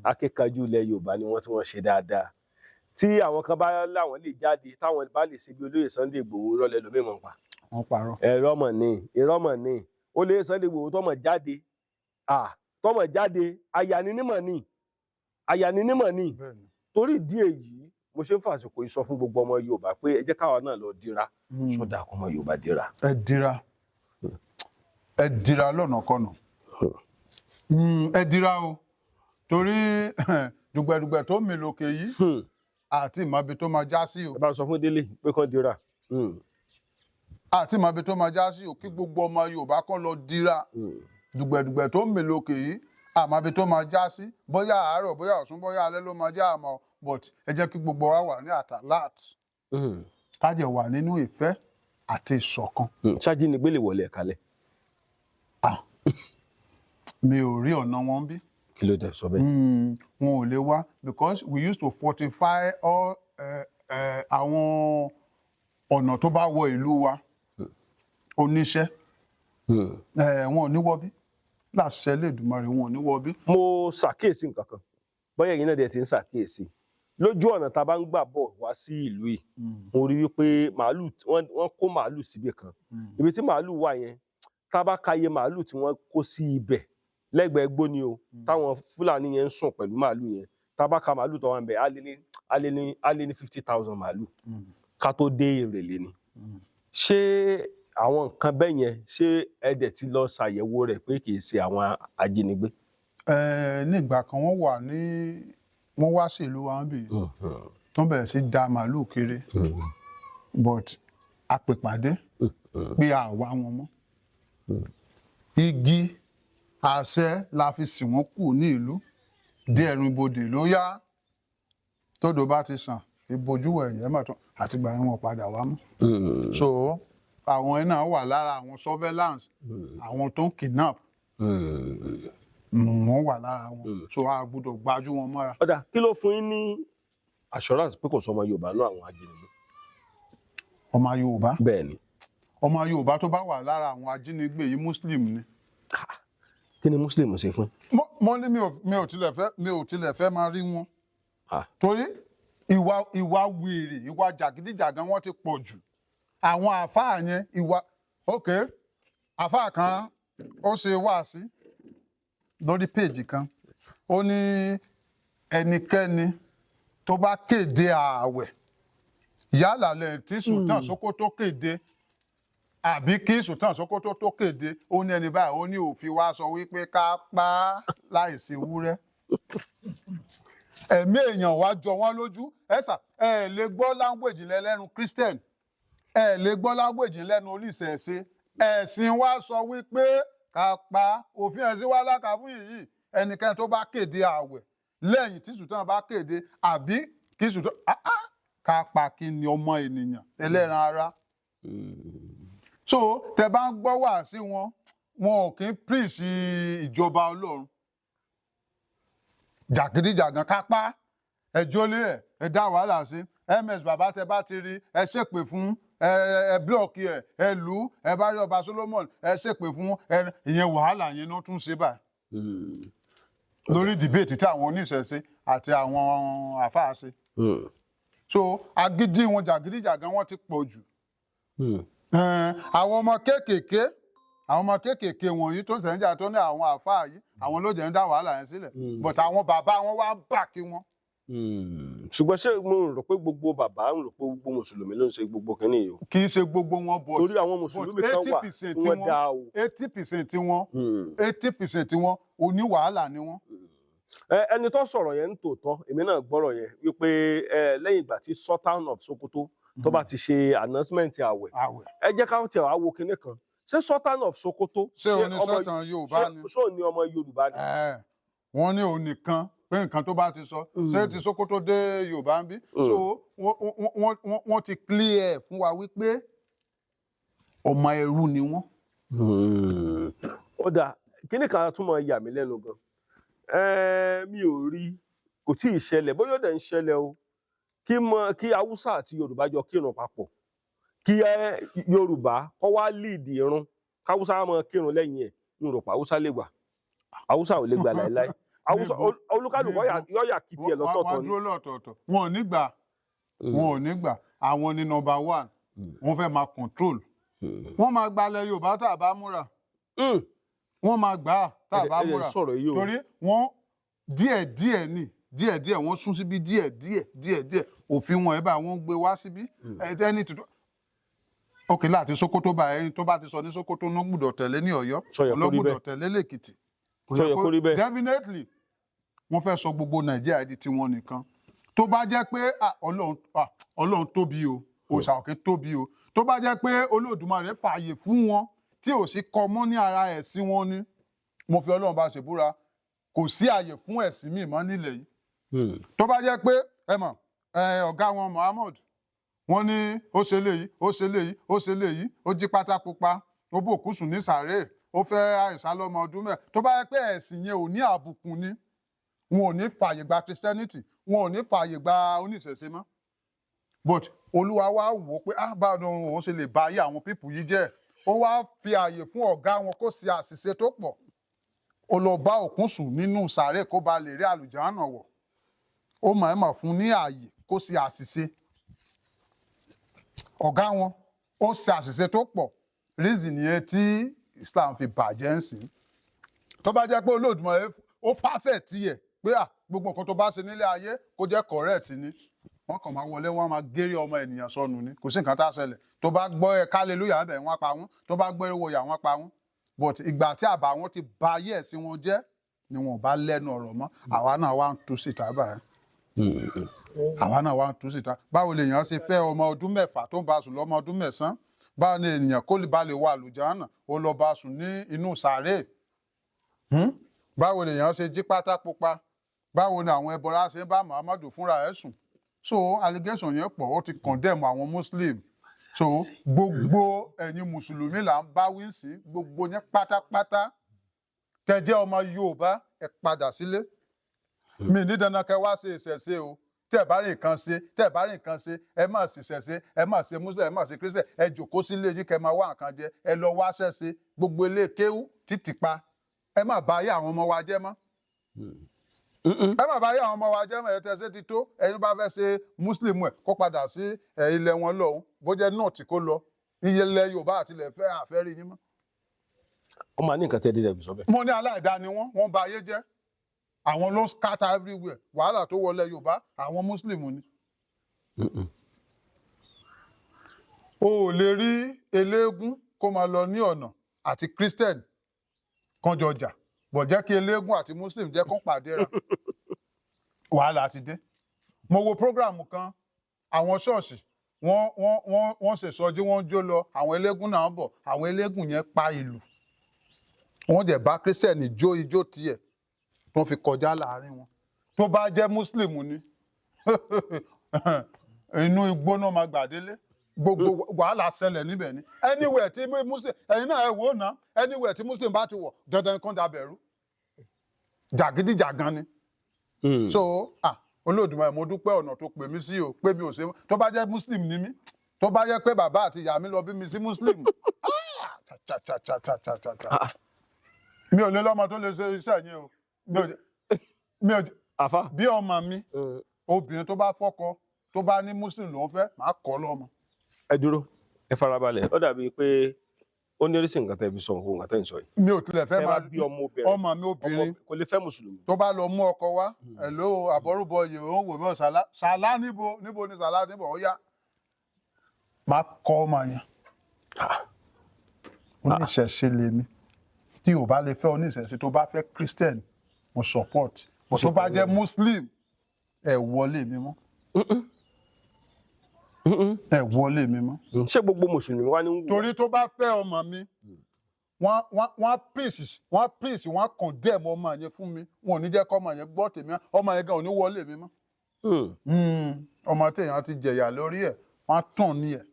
Speaker 2: akíkanjú ilẹ̀ Yorùbá ni wọ́n, tí wọ́n ṣe dáadáa. Tí àwọn kan bá láwọn lè jáde, táwọn bá lè ṣe bí olóyè Sunday Igboho, rọlẹ̀ lómi mọ̀ pa.
Speaker 1: Wọ́n parọ́.
Speaker 2: Ẹ̀rọ mọ̀ ní, irọ́ mọ̀ ní. Olóyè Sunday Igboho tọmọ jáde, tọmọ jáde, àyàní nímọ̀ ní, àyàní nímọ̀ ní.
Speaker 1: Bẹ́ẹ̀ni.
Speaker 2: Torí ìdí èyí, mo ṣe ń fàsìkò yìí sọ fún gbogbo ọmọ Yorùbá pé ẹ jẹ́ káwa náà lọ dira sódà, kọ́ ọmọ Yorùbá dira.
Speaker 1: Ẹ dira, ẹ dira lọ́nà kọnà. Ẹ dira o, torí dùgbẹ̀dùgbẹ̀ tó mi lòkè yìí àti ìmọ̀bi tó máa já sí o.
Speaker 2: Ẹ bá sọ fún Délé pé kán dira.
Speaker 1: Àti ìmọ̀bi tó máa já sí o. Kí gbogbo ọmọ Yorùbá kàn lọ dira. Dùgbẹ̀dùgbẹ̀ tó mi lòkè yìí, àmọ́bi tó máa já sí, bóyá àárọ̀, bóyá ọ̀sán, bóyá alẹ́ ló máa já, àmọ́. But ẹ jẹ́ kí gbogbo wa wà ní alert, ká jẹ́ wà nínú ìfẹ́ àti ìṣọ̀kan.
Speaker 2: Ṣájínigbé lè wọlé ẹ̀ka lẹ̀?
Speaker 1: Ah, mi ò rí ọ̀nà wọn bí.
Speaker 2: Kí ló dé sọ bẹ́ẹ̀?
Speaker 1: Wọn ò lè wá because we used to fortify all àwọn ọ̀nà tó bá wọ ìlú wa. Oníṣẹ́ wọn ò ní wọbí láṣẹ Elédùmarè, wọn ò ní wọbí.
Speaker 2: Mo ṣàkíyèsí nǹkan kan, bóyá ẹ̀yin náà dẹ̀ ti ń ṣàkíyèsí lójú ọ̀nà tá a bá ń gbà bọ̀ wá sí ìlú yìí. Mo rí wípé màálù, wọ́n kó màálù síbì kan. Ibi tí màálù wà yẹn, tá a bá ka iye màálù tí wọ́n kó sí ibẹ̀ lẹ́gbẹ̀ẹ́ gbó ni o, táwọn Fúlàní yẹn ń sùn pẹ̀lú màálù yẹn, tá a bá ka màálù tó wà ń bẹ̀, á lé ní 50,000 màálù ká tó dé Ìrèlè ni. Ṣé àwọn nǹkan bẹ́ẹ̀ yẹn, ṣé ẹ dẹ̀ ti lọ ṣàyẹ̀wò rẹ̀ pé kì í ṣe àwọn ajínigbé?
Speaker 1: Ní ìgbà kan, wọ́n wà ní wọ́n wá sí ìlú wa níbí tó ń bẹ̀rẹ̀ sí da màálù kiri, but a pè pàdé pé a wá wọn mọ́. Igi àṣẹ la fi sìn wọ́n kù ní ìlú dé ẹnu ibodè ló yá. Tódò bá ti sàn, ìbojú ẹ̀yẹ́ mọ̀ tán, àtìgbà yẹn wọn padà wá mọ́. So àwọn yẹn náà wà lára àwọn surveillance, àwọn tó ń kidnap, wọ́n wà lára wọn, so a gbọ́dọ̀ gbájú wọn mọ́ra.
Speaker 2: Ó dáa, kí ló fún yín ní assurance pé kò sọmọ Yorùbá náà àwọn ajínigbé?
Speaker 1: Ọmọ Yorùbá?
Speaker 2: Bẹ́ẹ̀ ni.
Speaker 1: Ọmọ Yorùbá tó bá wà lára àwọn ajínigbé yìí, Muslim ni.
Speaker 2: Kí ni Muslim ṣe fún?
Speaker 1: Mo ní mi ò tilẹ̀ fẹ́ máa rí wọn torí ìwà wèrè, ìwà jàgídíjàgan wọn ti pọ̀ jù. Àwọn àáfàá yẹn, ìwà, ok, àáfàá kan ó ṣe wáàsí lórí péèjì kan, ó ní ẹnikẹ́ni tó bá kéde ààwẹ̀, yálà lẹ́yìn tí Sultan Sokoto kéde àbí kí Sultan Sokoto tó kéde, ó ní ẹni báyìí, ó ní òfin wa sọ wípé ká pa á láìsí ewúrẹ́. Ẹ̀mí èèyàn wá jọ wọ́n lójú. Ẹ̀sà, ẹ lè gbọ́ language lẹ́nu Christian, ẹ lè gbọ́ language lẹ́nu oníṣẹ̀ṣe. Ẹ̀sìn wa sọ wípé ká pa, òfin ẹ̀sìn wa láka fún yìí, ẹnikẹ́ni tó bá kéde ààwẹ̀ lẹ́yìn tí Sultan bá kéde àbí kí Sultan, ah ah, ká pa kí ni ọmọ ènìyàn ẹlẹ́ran ara? So tẹ bá ń gbọ́ wá sí wọn, wọn ò kí ń preach ìjọba Ọlọ́run. Jàgídíjàgan, kápá, ẹ jólé, ẹ dá wàhálà sí ms bàbá. Tẹ bá ti rí, ẹ ṣépè fún ẹ, ẹ block ẹ, ẹ lù ú. Ẹ bá rí ọba Solomon, ẹ ṣépè fún ẹ. Ìyẹn wàhálà yẹn ló tún ṣe báyìí lórí debate tí àwọn oníṣẹ̀ṣe àti àwọn àfáà ṣe. So agídí wọn, jàgídíjàgan wọn ti pọ̀ jù. Àwọn ọmọ kéékèèké wọ̀nyí tó ń sẹ́ńjà tó ní àwọn àfáà yìí, àwọn ló jẹ́ ń dá wàhálà yẹn sílẹ̀, but àwọn bàbá wọn wá ń bà kí wọn.
Speaker 2: Ṣùgbọ́n ṣé mo rò pé gbogbo bàbá ń rò pé gbogbo mùsùlùmí ló ń ṣe gbogbo kínní yìí o?
Speaker 1: Kì í ṣe gbogbo wọn, but
Speaker 2: Torí àwọn mùsùlùmí kan wà
Speaker 1: 80%
Speaker 2: tí wọ́n dá o.
Speaker 1: 80% wọn, 80% wọn, oníwàhálà ni wọ́n.
Speaker 2: Ẹni tó sọ̀rọ̀ yẹn ń tòótọ́, èmi náà gbọ́rọ̀ yẹn wípé lẹ́yìn ìgbà tí Sultan of Sokoto tó bá ti ṣe announcement àwẹ̀.
Speaker 1: Àwẹ̀.
Speaker 2: Ẹ jẹ́ ká tiẹ̀ wá wo kinní kan. Ṣé Sultan of Sokoto
Speaker 1: Ṣé òun ni Sultan Yorùbá ni?
Speaker 2: Ṣé òun ni ọmọ Yorùbá ni?
Speaker 1: Ẹ, wọ́n ní òun nìkan pé nǹkan tó bá ti sọ, ṣé ti Sokoto dé Yorùbá ń bí? So wọ́n ti clear fún wa wípé ọmọ ẹrú ni wọ́n.
Speaker 2: Ó dáa, kíní kan tún máa yà mí lẹ́nu gan. Mi ò rí, kò tí ì ṣẹlẹ̀, bóyá ó dẹ̀ ń ṣẹlẹ̀ o, kí mọ kí Haúsá àti Yorùbá jọ kírun papọ̀, kí Yorùbá kọ́ wá lead irun, káwúsá máa kírun lẹ́yìn ẹ̀. N rò pé Haúsá lè gbà. Haúsá ò lè gbà láéláé. Haúsá
Speaker 1: Níbo?
Speaker 2: olúkálùkù
Speaker 1: Níbo?
Speaker 2: yọ̀yà kí tiẹ̀ lọ́tọ̀ọ̀tọ̀
Speaker 1: Wọ́n
Speaker 2: ni.
Speaker 1: dúró lọ́tọ̀ọ̀tọ̀, wọn ò ní gbà, wọn ò ní gbà. Àwọn ni number one, wọ́n fẹ́ máa control. Wọ́n máa gbalẹ̀ Yorùbá tá a bá múra. Wọ́n máa gbà á tá a bá
Speaker 2: Ẹ dẹ̀
Speaker 1: múra.
Speaker 2: sọ̀rọ̀ yìí o.
Speaker 1: Torí wọ́n díẹ̀ díẹ̀ ni, díẹ̀ díẹ̀ wọ́n sún síbí, díẹ̀ díẹ̀ díẹ̀ díẹ̀. Òfin wọn ẹ̀ bá wọ́n gbé wá síbí. Ẹni tuntun, ok, láti Sokoto bá ẹni tó bá ti sọ ní Sokoto ló gbọ́dọ̀ tẹ̀lé ní Ọ̀yọ́,
Speaker 2: Ṣó yẹ kó
Speaker 1: ló
Speaker 2: rí
Speaker 1: gbọ́dọ̀
Speaker 2: bẹ́ẹ̀?
Speaker 1: tẹ̀lé lẹ́kìtì.
Speaker 2: Ṣó yẹ kó rí bẹ́ẹ̀?
Speaker 1: Definitely, wọ́n fẹ́ sọ gbogbo Nàìjíríà di tiwọn nìkan. Tó bá jẹ́ pé, ah, Ọlọ́run, ah, Ọlọ́run tóbi o, òòṣà òkè tóbi o. Tó bá jẹ́ pé Olódùmarè fààyè fún wọn tí ò sí kọmọ́ ní ara ẹ̀sìn wọn ni, mo fi Ọlọ́run bá ṣèbúra, kò sí àyè fún ẹ̀sìn míì mọ́ nílẹ̀ yìí. Tó bá jẹ́ pé ẹ mọ̀ ẹ, ọ̀gá wọn Muhammad, wọ́n ní ó ṣe léyìí, ó ṣe léyìí, ó ṣe léyìí, ó jí pátá pupa, ó bò kú sùn ní sàréè, ó fẹ́ àìsàn lọ́mọ ọdún mẹ́. Tó bá jẹ́ pé ẹ̀sìn yẹn ò ní àbùkù ni. Wọn ò ní fààyè gba Christianity, wọn ò ní fààyè gba oníṣẹ̀ṣe mọ́. But Olúwa wá wò ó pé, ah, báwo ni òun ṣe lè ba ayé àwọn people yìí jẹ́? Ó wá fi ààyè fún ọ̀gá wọn kó ṣe àṣìṣe tó pọ̀. Ó lọ bá òkun sùn nínú sàárè kó ba lè rí àlùjánnà wọ̀. Ó mọ̀ọ́mọ̀ fún ní ààyè kó ṣe àṣìṣe. Ọ̀gá wọn ó ṣe àṣìṣe tó pọ̀. Reason yẹn tí Islam fi bàjẹ́ ń sìn, tó bá jẹ́ pé Olódùmarè ó perfect tiẹ̀ pé à gbogbo nǹkan tó bá ṣe nílé ayé kó jẹ́ correct ni, wọ́n kàn máa wọlé, wọ́n máa géré ọmọ ènìyàn sọnù ni. Kò sí nǹkan tá a ṣẹlẹ̀. Tó bá gbọ́ ẹ hallelujah bẹ̀, wọ́n pa wọ́n. Tó bá gbọ́ eréwòyà, wọ́n pa wọ́n. But ìgbà tí àbá wọn ti ba ayé ẹ̀sìn wọn jẹ́ ni wọn ò bá lẹ́nu ọ̀rọ̀ mọ́. Àwa náà wá ń tú síta báyìí, àwa náà wá ń tú síta. Báwo lèèyàn ṣe fẹ́ ọmọ ọdún 6 tó ń bá sùn lọ́mọ ọdún 9? Báwo ni ènìyàn kó lè ba lè wọ àlùjánnà, ó lọ bá sùn ní inú sàárè? Báwo lèèyàn ṣe jí pátá pupa? Báwo ni àwọn ẹbọra ṣe ń bá Muhammadu fúnra ẹ̀ sùn? So allegation yẹn pọ̀. Ó ti condemn àwọn Muslim. So gbogbo ẹ̀yin mùsùlùmí là ń bá wí sí, gbogbo yẹn pátápátá tẹ́ jẹ́ ọmọ Yorùbá, ẹ padà sílé. Mi ní dandan kẹ́ wá ṣe ìṣẹ̀ṣe o. Tẹ́ bá rí nǹkan ṣe, tẹ́ bá rí nǹkan ṣe, ẹ má ṣe ìṣẹ̀ṣe, ẹ má ṣe Muslim, ẹ má ṣe Christian. Ẹ jòkó sílé yín, kẹ́ máa wá nǹkan jẹ. Ẹ lọ wá ṣẹ́ṣe. Gbogbo ilé kéwú títì pa. Ẹ má bà ayé àwọn ọmọ wa jẹ́ mọ́, ẹ má bà ayé àwọn ọmọ wa jẹ́ mọ́. Ẹ tẹ́ ṣe ti tó. Ẹni bá fẹ́ ṣe Muslim ẹ̀, kó padà sí ilẹ̀ wọn lọ́hùn, bó jẹ́ north kó lọ. Ilẹ̀ Yorùbá àti ilẹ̀ fẹ́ àfẹ́rí yín mọ́.
Speaker 2: Wọ́n máa ní nǹkan tẹ́ dídẹ̀ fi sọ bẹ́ẹ̀.
Speaker 1: Mo ní aláìdá ni wọ́n. Wọ́n bà ayé jẹ́. Àwọn ló ń scatter everywhere. Wàhálà tó wọlé Yorùbá, àwọn Muslim ni. O ò lè rí eléégún kó máa lọ ní ọ̀nà àti Christian kan jọ jà bọ̀. Jẹ́ kí eléégún àti Muslim jẹ́ kó pàdé ra, wàhálà ti dé. Mo wo program kan, àwọn ṣọ́ọ̀ṣì wọ́n ṣèṣọjí, wọ́n jó lọ. Àwọn eléégún náà bọ̀. Àwọn eléégún yẹn pa ìlú, wọ́n dẹ̀ bá Christian jó ijó tiẹ̀ tó fi kọjá láàrin wọn. Tó bá jẹ́ Muslim ni, inú igbó náà máa gbà délé. Gbogbo wàhálà ṣẹlẹ̀ níbẹ̀ ni. Anywhere tí Muslim, ẹ̀yin náà ẹ wò ó ná, anywhere tí Muslim bá ti wọ̀, dandan kan dàbẹ̀rú, jàgídíjàgan ni. So ah, Olódùmarè, mo dúpẹ́ ọ̀nà tó pè mí sí o, pé mi ò ṣe. Tó bá jẹ́ Muslim ni mí, tó bá jẹ́ pé bàbá àti ìyá mi lọ bí mi sí Muslim, ah, cha cha cha cha cha cha cha, mi ò lè lọ́mọ tó lè ṣe iṣẹ́ yẹn o. Mi ò
Speaker 2: Àfa.
Speaker 1: Bí ọmọ mi obìnrin tó bá fọ́kọ, tó bá ní Muslim lòún fẹ́, máa kọ́ lọ́mọ.
Speaker 2: Ẹ dúró, ẹ farabalẹ̀. Ó dàbí pé ó ní oríṣi nǹkan tẹ́ fi sọ nǹkan tẹ́ ń sọ yìí.
Speaker 1: Mi ò tilẹ̀ fẹ́
Speaker 2: Ẹ bá
Speaker 1: máa
Speaker 2: bí ọmọ obìnrin,
Speaker 1: ọmọ mi obìnrin
Speaker 2: ọmọ kò lè fẹ́ mùsùlùmí.
Speaker 1: Tó bá lọ mú ọkọ wá, hello, àbọrúbọ yìí, ó ń wò mí. Sàlá sàlá, níbo níbo ni sàlá níbo? Ó yá, máa kọ́ ọmọ yẹn. Oníṣẹ̀ṣe lèmi. Tí o bá lè fẹ́ oníṣẹ̀ṣe, tó bá fẹ́ Christian, mo support, but tó bá jẹ́ Muslim, ẹ wọlé mi mọ́, ẹ wọlé mi mọ́.
Speaker 2: Ṣé gbogbo mùsùlùmí wá ní wù?
Speaker 1: Torí tó bá fẹ́ ọmọ mi, wọ́n preach, wọ́n condemn ọmọ yẹn fún mi. Wọn ò ní jẹ́ kọ́ ọmọ yẹn gbọ́ tèmi. Ọmọ yẹn gan ò ní wọlé mi mọ́. Ọmọ téèyàn ti jẹ̀yà lórí ẹ̀, wọ́n á tàn ní ẹ̀.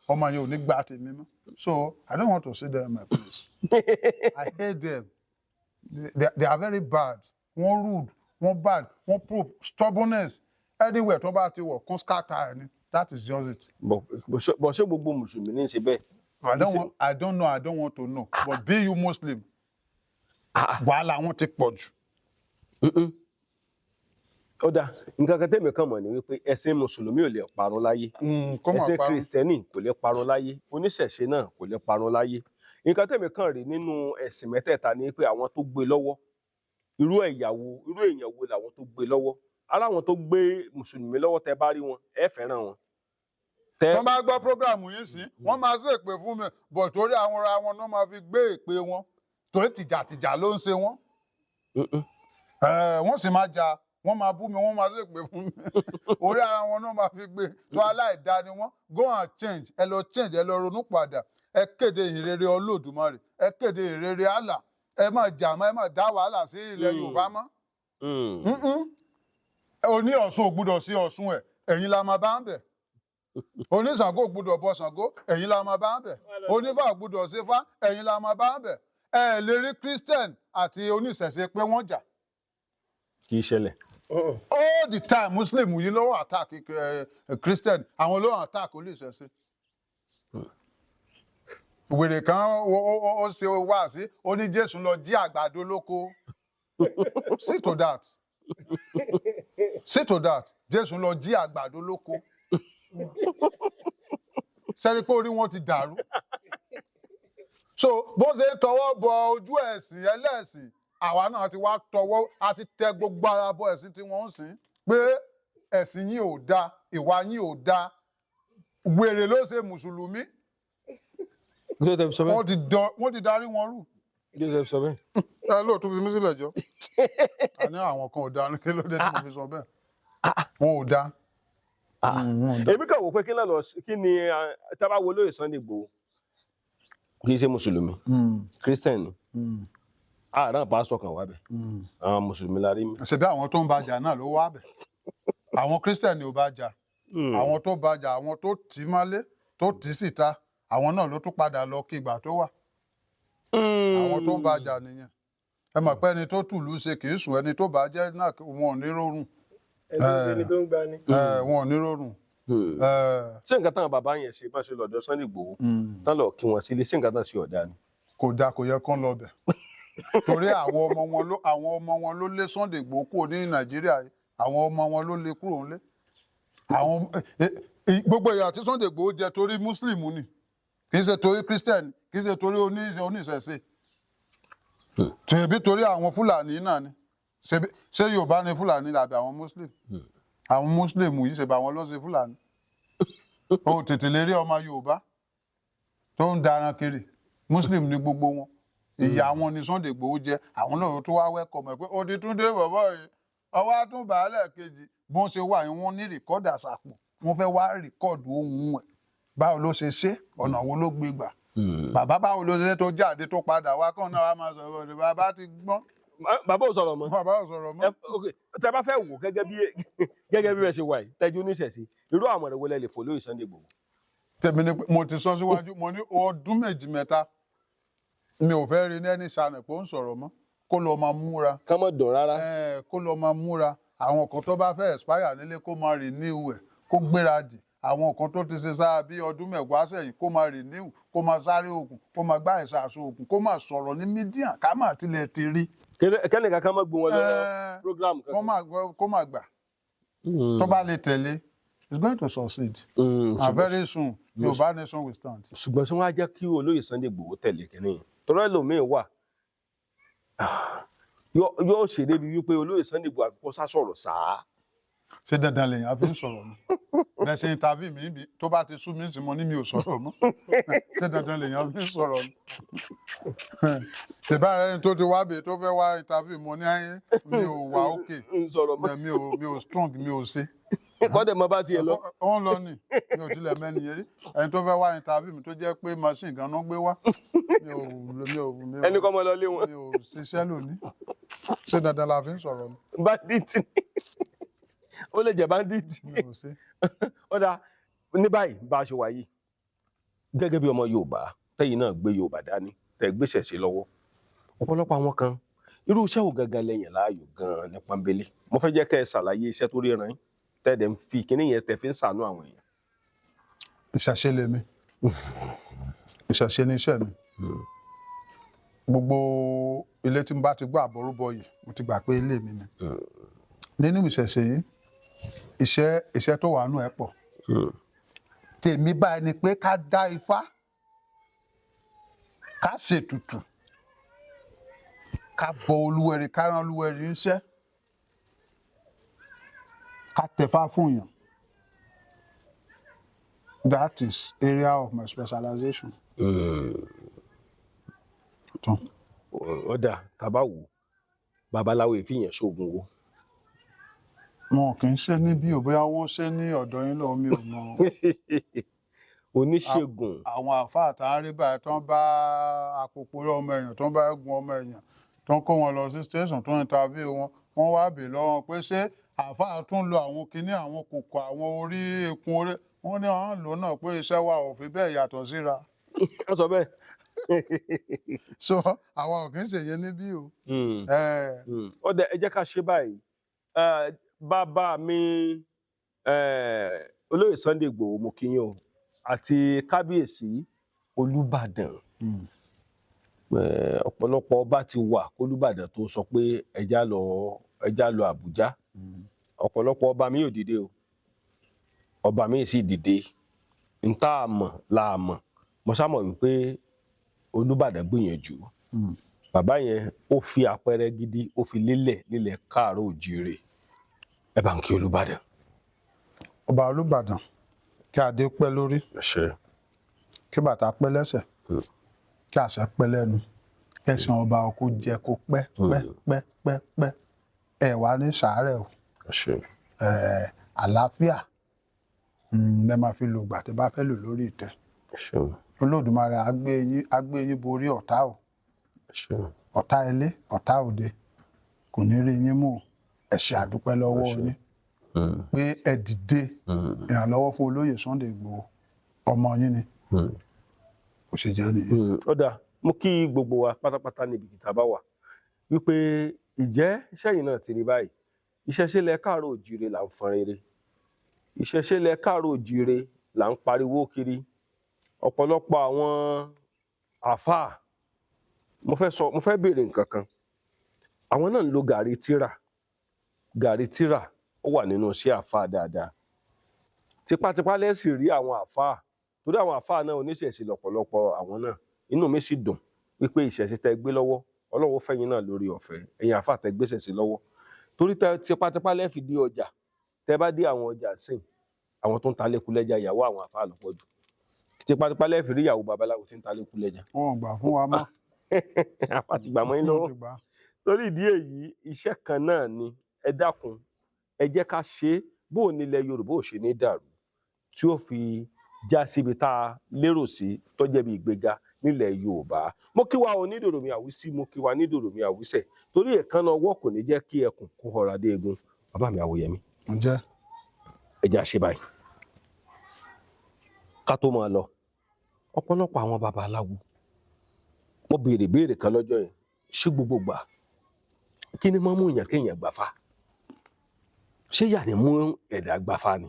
Speaker 1: Ọmọ yẹn ò ní gbà tèmi mọ́. So I don't want to see them in my place. I hate them. They are very bad. Wọ́n rude, wọ́n bad, wọ́n prove stubbornness. Anywhere tó bá ti wọ̀, kún scatter ẹ̀ ni. That is just it.
Speaker 2: Bọ̀ ṣé gbogbo mùsùlùmí ní í ṣe bẹ́ẹ̀?
Speaker 1: I don't know. I don't want to know. But be you Muslim, wàhálà wọn ti pọ̀ jù.
Speaker 2: Ó dáa. Nǹkan kan tẹ́mi kàn mọ̀ ni wípé ẹ̀sìn mùsùlùmí ò lè parun láyé.
Speaker 1: Kó máa
Speaker 2: Ẹ̀sìn
Speaker 1: parun.
Speaker 2: Kìrìsìtẹ́nì kò lè parun láyé, oníṣẹ̀ṣe náà kò lè parun láyé. Nǹkan tẹ́mi kàn rí nínú ẹ̀sìn mẹ́tẹ̀ẹ̀ta ni pé àwọn tó gbé lọ́wọ́, irú ẹ̀yà wo, irú èèyàn wo làwọn tó gbé lọ́wọ́? Ara àwọn tó gbé mùsùlùmí lọ́wọ́, tẹ́ bá rí wọn, ẹ fẹ́ràn wọn.
Speaker 1: Wọ́n bá gbọ́ program yìí sí, wọ́n máa ṣe èpè fún mi bọ̀, torí àwọn ara wọn náà máa fi gbé èpè wọn, torí tìjàtìjà ló ń ṣe wọ́n. Wọ́n sì máa jà, wọ́n máa bú mi, wọ́n máa ṣèpè fún mi. Orí ara wọn náà máa fi gbé. Tó aláìda ni wọ́n. Go and change. Ẹ lọ change, ẹ lọ ronú padà. Ẹ kéde ìrere Olódùmarè, ẹ kéde ìrere Allah. Ẹ má jà mọ́, ẹ má dá wàhálà sí ilẹ̀ Yorùbá mọ́. Oní Ọ̀ṣun ò gbúdọ̀ sí Ọ̀ṣun ẹ̀, ẹ̀yin la máa bá ń bẹ̀. Oníṣàngó ò gbúdọ̀ bọ Ṣàngó, ẹ̀yin la máa bá ń bẹ̀. Onífà ò gbúdọ̀ ṣe fá, ẹ̀yin la máa bá ń bẹ̀. Ẹ lè rí Christian àti oníṣẹ̀ṣe pé wọ́n jà.
Speaker 2: Kì í ṣẹlẹ̀.
Speaker 1: All the time, Muslim yìí ló ń attack Christian, àwọn ló ń attack oníṣẹ̀ṣe. Wèrè kan ó ṣe wá sí, ó ní Jésù lọ jí àgbàdo lóko. See to that, see to that. Jésù lọ jí àgbàdo lóko. Sẹ́ni pé orí wọn ti dàrú. So bó ṣe ń tọwọ́ bọ ojú ẹ̀sìn ẹlẹ́sìn, àwa náà ti wá tọwọ́, a ti tẹ gbogbo ara bọ ẹ̀sìn tí wọ́n ń sìn pé ẹ̀sìn yín ò dáa, ìwà yín ò dáa. Wèrè ló ṣe mùsùlùmí.
Speaker 2: Kí ló tẹ fi sọ bẹ́ẹ̀?
Speaker 1: Wọ́n ti darí wọn rú.
Speaker 2: Kí ló tẹ fi sọ bẹ́ẹ̀?
Speaker 1: Ẹ lóòótọ́, fi mí sílẹ̀ jọ. Àní àwọn kan ò dáa ní. Kí ló dé tí mo fi sọ bẹ́ẹ̀? Wọn ò dáa. Wọn ò dáa.
Speaker 2: Èmi kàn wò pé kí náà lọ, kí ni tábà wo lóye Sunday Igboho, kì í ṣe mùsùlùmí, Christian ni. Àárọ̀ pásítọ̀ kan wà bẹ̀, àwọn mùsùlùmí la rí mi.
Speaker 1: Ṣebí àwọn tó ń bá jà náà ló wá bẹ̀. Àwọn Christian ò bá jà. Àwọn tó bá jà, àwọn tó tì í mọ́lé, tó tì í síta, àwọn náà ló tún padà lọ kí ìgbà tó wà. Àwọn tó ń bá jà nìyẹn. Ẹ mọ̀ pé ẹni tó tùlú ṣe kì í sùn, ẹni tó bá jẹ́ náà, wọn ò ní rọrùn.
Speaker 6: Ẹni tó ń ṣe ni tó ń gbani.
Speaker 1: Ẹ, wọn ò ní rọrùn. Ẹ,
Speaker 2: Ṣé nǹkan táwọn bàbá yẹn ṣe, bá ṣe lọ́dọ̀ Sunday Igboho tán lọ kí wọn sílé, ṣé nǹkan tán ṣe ọ̀dà ni?
Speaker 1: Kò dáa, kò yẹ kán lọ bẹ̀, torí àwọn ọmọ wọn ló lé Sunday Igboho kúrò ní Nàìjíríà yìí. Àwọn ọmọ wọn ló lé kúrò ńlé. Àwọn gbogbo ìyà tí Sunday Igboho jẹ, torí Muslim ni, kì í ṣe torí Christian, kì í ṣe torí oníṣẹ̀ṣe. Ṣebí torí àwọn Fúlàní náà ni. Ṣé Yorùbá ni Fúlàní àbí àwọn Muslim? Àwọn Muslim yìí, ṣe bá wọn ló ṣe Fúlàní. O tètè lè rí ọmọ Yorùbá tó ń daran kiri. Muslim ni gbogbo wọn. Ìyá wọn ni Sunday Igboho jẹ. Àwọn náà tó wá wẹ́kọ̀ mọ̀ pé ó ti tún dé bọ̀bọ̀ yìí, ọwọ́ á tún bàálẹ̀ kejì. Bí wọ́n ṣe wà yìí, wọ́n ní recorder sàpò, wọ́n fẹ́ wá record ohùn ẹ̀. Báwo ló ṣe ṣe? Ọ̀nà wo ló gbé gbà? Bàbá, báwo ló ṣe tó jáde, tó padà wá, kàn náà wá máa sọ̀rọ̀ ní bàbá ti gbọ́n?
Speaker 2: Bàbá ò sọ̀rọ̀ mọ́.
Speaker 1: Bàbá ò sọ̀rọ̀ mọ́.
Speaker 2: Ok, tẹ bá fẹ́ wò gẹ́gẹ́ bí ẹ ṣe wà yìí, tẹ́jú oníṣẹ̀ṣe, irú àwọn ọ̀rẹ́ wo lẹ lè fò lóye Sunday Igboho?
Speaker 1: Tèmi ni pé mo ti sọ síwájú, mo ní ọdún méjì mẹ́ta, mi ò fẹ́ rí ní ẹni ṣàánú pé ó ń sọ̀rọ̀ mọ́. Kó lọ máa múra.
Speaker 2: Kán mọ̀ dùn rárá.
Speaker 1: Ẹ, kó lọ máa múra. Àwọn kan tó bá fẹ́ expire nílé, kó máa renew ẹ̀, kó gbéradì. Àwọn kan tó ti ṣe sáà bí ọdún 10 sẹ́yìn, kó máa renew, kó máa sáré oògùn, kó máa gbá ìsàsọ oògùn, kó máa sọ̀rọ̀ ní media, ká máa tilẹ̀ ti rí.
Speaker 2: Kẹ́nìkan kan mọ̀ gbé wọn lọ program
Speaker 1: Kó
Speaker 2: kankan.
Speaker 1: máa kó máa gbà. Tó bá lè tẹ̀lé, it's going to succeed and very soon, Yorùbá nation will stand.
Speaker 2: Ṣùgbọ́n tí wọ́n á jẹ́ kí olóyè Sunday Igboho tẹ̀lé kínní yẹn, tọ́lá ẹlòmíín wà, yóò ṣe débi wípé olóyè Sunday Igboho àfikún sá sọ̀rọ̀ sáá.
Speaker 1: Ṣé dandan lèèyàn fi ń sọ̀rọ̀ ni? Bẹ́ẹ̀ ṣe interview mi bí, tó bá ti sú mi sí, mo ní mi ò sọ̀rọ̀ mọ́. Ṣé dandan lèèyàn fi ń sọ̀rọ̀ ni? Tẹ̀bá rẹ ni tó ti wá bèè, tó fẹ́ wá interview, mo ní ayé mi ò wà ókè.
Speaker 2: Ń sọ̀rọ̀ mọ́.
Speaker 1: Mi ò strong, mi ò ṣe.
Speaker 2: Kọ́dẹ̀ mọ́ bá tiẹ̀ lọ.
Speaker 1: Ó ń lọ ni. Mi ò tilẹ̀ mẹ́ni yẹn rí. Ẹni tó fẹ́ wá interview mi, tó jẹ́ pé machine gan ló gbé wá, mi ò
Speaker 2: Ẹni kọ́ mọ́ lọ lé wọn.
Speaker 1: Mi ò ṣiṣẹ́ lónìí. Ṣé dandan la fi ń sọ̀rọ̀ ni?
Speaker 2: Bandit ni, ó lè jẹ́ bandit.
Speaker 1: Mi ò ṣe.
Speaker 2: Ó dáa, ní báyìí bá a ṣe wà yìí, gẹ́gẹ́ bí ọmọ Yorùbá, tẹ́yìn náà gbé Yorùbá dání, tẹ́ gbéṣẹ̀ sí lọ́wọ́, ọ̀pọ̀lọpọ̀ àwọn kan, irú iṣẹ́ wo gangan lẹ́yìn láàyò gan-an ní pọ́nbélé? Mo fẹ́ jẹ́ kẹ́ ẹ ṣàlàyé iṣẹ́ tó ríran yín, tẹ́ ẹ̀ ń fi kíní yẹn, tẹ́ fi ń ṣàánú àwọn èèyàn.
Speaker 1: Ìṣẹ̀ṣe lèmi, ìṣẹ̀ṣe ní iṣẹ́ mi. Gbogbo ilé tí mo bá ti gbọ́ àbọrúbọ yìí, mo ti gbà pé ilé mi ni. Nínú ìṣẹ̀ṣe yìí, iṣẹ́ tó wà nù ẹ̀ pọ̀. Tèmi báyìí ni pé ká dá ifá, ká ṣètùtù, ká bọ olúwẹ̀rí, ká rán olúwẹ̀rí ńṣẹ́, ká tẹ̀fá fún yàn. That is area of my specialization. Tán.
Speaker 2: Ó dáa, tàbá wò, babaláwo ìfìyàn ṣoògùn owó.
Speaker 1: Wọn kì í ṣe níbí ò, bóyá wọ́n ṣe ní ọ̀dọ̀ yín lọ, mi ò mọ̀.
Speaker 2: Oníṣègùn.
Speaker 1: Àwọn àáfàá tá a rí báyìí, tó ń bá àpòpọ̀ ọmọ èèyàn, tó ń bá gun ọmọ èèyàn, tó ń kó wọn lọ sí station, tó ń interview wọn, wọ́n wá bèè lọ́wọ́ pé ṣé àáfàá tún lo àwọn kinní, àwọn kòkò, àwọn orí ekun orí? Wọ́n ní àwọn lò náà, pé iṣẹ́ wa ò fi bẹ́ẹ̀ yàtọ̀ síra.
Speaker 2: Wọ́n sọ bẹ́ẹ̀.
Speaker 1: So àwa ò kì í ṣèyẹ níbí o.
Speaker 2: Ó dẹ, ẹ jẹ́ ká ṣe báyìí. Bàbá mi, olóyè Sunday Igboho, mo kí yín o, àti kábíyèsí Olúbàdàn. Ọ̀pọ̀lọpọ̀ ọba ti wà kólúbàdàn tó sọ pé ẹja lọ, ẹja lọ Àbújá. Ọ̀pọ̀lọpọ̀ ọba mi ò dìde o, ọba mi sì dìde. N tá a mọ̀ la a mọ̀. Mo sá mọ̀ wípé Olúbàdàn gbìyànjú. Bàbá yẹn, ó fi àpẹẹrẹ gidi, ó fi lélẹ̀ nílẹ̀ káàárọ̀ òjíire. Ẹ bá ń kí Olúbàdàn.
Speaker 1: Ọba Olúbàdàn, kí adé pẹ́ lórí,
Speaker 2: Àṣẹ.
Speaker 1: kí bàtà pẹ́ lẹ́sẹ̀, kí àṣẹ pẹ́ lẹ́nu, kẹsàn ọba kó jẹ kó pẹ́ pẹ́ pẹ́ pẹ́ pẹ́. Ẹ wà ní sàárẹ̀ o.
Speaker 2: Àṣẹ.
Speaker 1: Àlàáfíà lẹ máa fi lò gbà tẹ́ bá fẹ́ lò lórí ìtẹ́.
Speaker 2: Àṣẹ.
Speaker 1: Olódùmarè á gbé yín, á gbé yín borí ọ̀tá o.
Speaker 2: Àṣẹ.
Speaker 1: Ọ̀tá ilé, ọ̀tá òde kò ní rí yín mú o. Ẹ ṣé, àdúpẹ́ lọ́wọ́
Speaker 2: Àṣẹ.
Speaker 1: yín pé ẹ dìde ìrànlọ́wọ́ fún olóyè Sunday Igboho. Ọmọ yín ni. Kò ṣe jẹ́ nìyẹn.
Speaker 2: Ó dáa, mo kí gbogbo wa pátápátá níbi kìtà bá wà wípé ìjẹ́ sẹ́yìn náà ti rí báyìí. Ìṣẹ̀ṣe lẹ káàárọ̀ òjíire là ń fọn rere, ìṣẹ̀ṣe lẹ káàárọ̀ òjíire là ń pariwo kiri. Ọ̀pọ̀lọpọ̀ àwọn àáfàá, mo fẹ́ sọ, mo fẹ́ béèrè nǹkan kan. Àwọn náà ń lo gàrí tíra. Gàrí tíra ó wà nínú iṣẹ́ àáfàá dáadáa. Tipátipá lẹ́sìn rí àwọn àáfàá, torí àwọn àáfàá náà oníṣẹ̀ṣe lọ́pọ̀lọpọ̀ àwọn náà. Inú mi sì dùn wípé ìṣẹ̀ṣe tẹ́ gbé lọ́wọ́, Ọlọ́run fẹ́yìn náà lórí ọ̀fẹ́. Ẹ̀yin àáfàá tẹ́ gbé ṣẹ̀ṣe lọ́wọ́, torí tẹ́ tipátipá lẹ́ẹ̀fi dé ọjà. Tẹ́ bá dé àwọn ọjà sìn, àwọn tó ń ta lẹ́kúlẹ́jà, ìyàwó àwọn àáfàá lọ́pọ̀ jù. Tipátipá lẹ́ẹ̀fi rí ìyàwó babaláwo tí ń ta lẹ́kúlẹ́jà.
Speaker 1: Wọn ò gbà fún wa mọ́.
Speaker 2: Àáfàá ti gbà mọ́ yín lọ́wọ́.
Speaker 1: Wọ́n ti gbà.
Speaker 2: Torí ìdí èyí, iṣẹ́ kan náà ni. Ẹ dákun, ẹ jẹ́ ká ṣe é. Bó o nílẹ̀ Yorùbá ò ṣe ní dàrú, tí ó fi já síbi tá a lérò sí, tó jẹ́ bí ìgbéga nílẹ̀ Yorùbá. Mo kí wa onídòrò mi àwísí, mo kí wa nídòrò mi àwísẹ̀, torí èékánná ọwọ́ kò ní jẹ́ kí ẹkùn kó họra dé egun. Bàbá mi Àwòyẹmí,
Speaker 1: Ǹjẹ́
Speaker 2: ẹ jẹ́ á ṣe báyìí ká tó máa lọ. Ọ̀pọ̀lọpọ̀ àwọn babaláwo, mo béèrè béèrè kan lọ́jọ́ yẹn: ṣé gbogbo gbà kí ni máa mú èèyàn kéèyàn gbàfà? Ṣé yà ni mú ẹ̀dá gbàfà ni,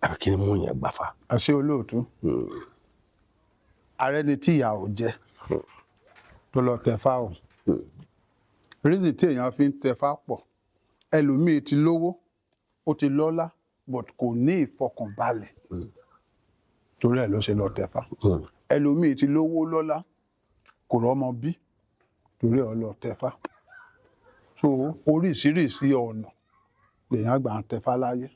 Speaker 2: àbí kí ni mú èèyàn gbàfà?
Speaker 1: Ẹ ṣé, olóòtú. Ààrẹ ni tí ìyà ò jẹ tó lọ tẹfá o. Reason tí èèyàn fi ń tẹfá pọ̀. Ẹlòmíì ti lówó, ó ti lọ́lá, but kò ní ìfọkànbalẹ̀, torí ẹ̀ ló ṣe lọ tẹfá. Ẹlòmíì ti lówó lọ́lá, kò rọ́mọ bí, torí ẹ̀ lọ tẹfá. So oríṣiríṣi ọ̀nà lèèyàn gbà ń tẹfá láyé,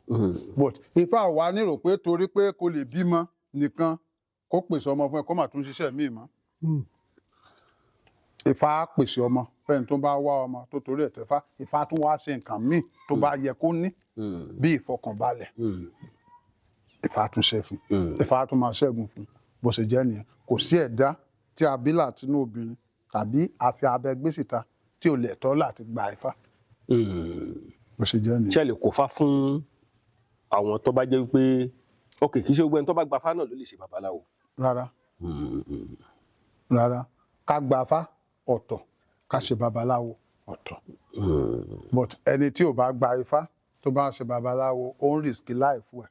Speaker 1: but Ifá ò wá nírò pé torí pé kò lè bímọ nìkan, kó pèsè ọmọ fún ẹ, kó má tún ṣiṣẹ́ míì mọ́. Ifá á pèsè ọmọ fẹ́ni tó bá wá ọmọ tó torí ẹ̀ tẹfá. Ifá tún wá ṣe nǹkan míì tó bá yẹ kó ní bí ìfọkànbalẹ̀, Ifá tún ṣe fún. Ifá tún máa ṣẹ́gun fún. Bó ṣe jẹ́ nìyẹn. Kò sí ẹ̀dá tí a bí látinú obìnrin tàbí a fi abẹ gbé síta tí ò lè tọ́ láti gba Ifá. Bó ṣe jẹ́ nìyẹn.
Speaker 2: Ṣé ẹ lè kó fá fún àwọn tó bá jẹ́ wípé, ok, kì í ṣe gbogbo ẹni tó bá gbafá náà ló lè ṣe babaláwo?
Speaker 1: Rárá, rárá. Ká gba Ifá ọ̀tọ̀, ká ṣe babaláwo ọ̀tọ̀. But ẹni tí ò bá gba Ifá tó bá ṣe babaláwo, ó ń risk life ẹ̀,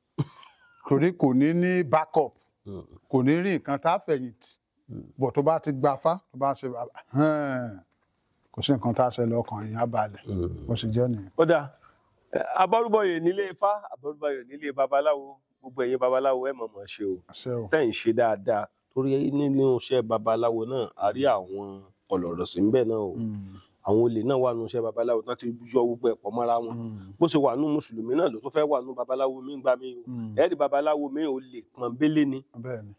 Speaker 1: torí kò ní ní backup, kò ní rí nǹkan tá a fẹ̀yìntì. But tó bá ti gba Ifá, tó bá ṣe baba, kò sí nǹkan tá a ṣẹlẹ̀, ọkàn èèyàn á balẹ̀. Bó ṣe jẹ́ nìyẹn.
Speaker 2: Ó dáa. Abọ́rúbọyè nílé Ifá, abọ́rúbọyè nílé babaláwo. Gbogbo ẹ̀yin babaláwo, ẹ̀ mọ̀mọ́ ṣe o.
Speaker 1: Àṣẹ o.
Speaker 2: Tẹ́ ń ṣe dáadáa, torí nínú iṣẹ́ babaláwo náà, a rí àwọn ọlọ́rọ̀ sí ńbẹ̀ náà o. Àwọn olè náà wà nínú iṣẹ́ babaláwo tán ti yọ gbogbo ẹ̀ pọ̀ mọ́ra wọn. Bó ṣe wà nínú mùsùlùmí náà ló tó fẹ́ wà nínú babaláwo mi gbà mí o. Ẹ̀rí babaláwo mi ò lè pọ̀nbélé ni.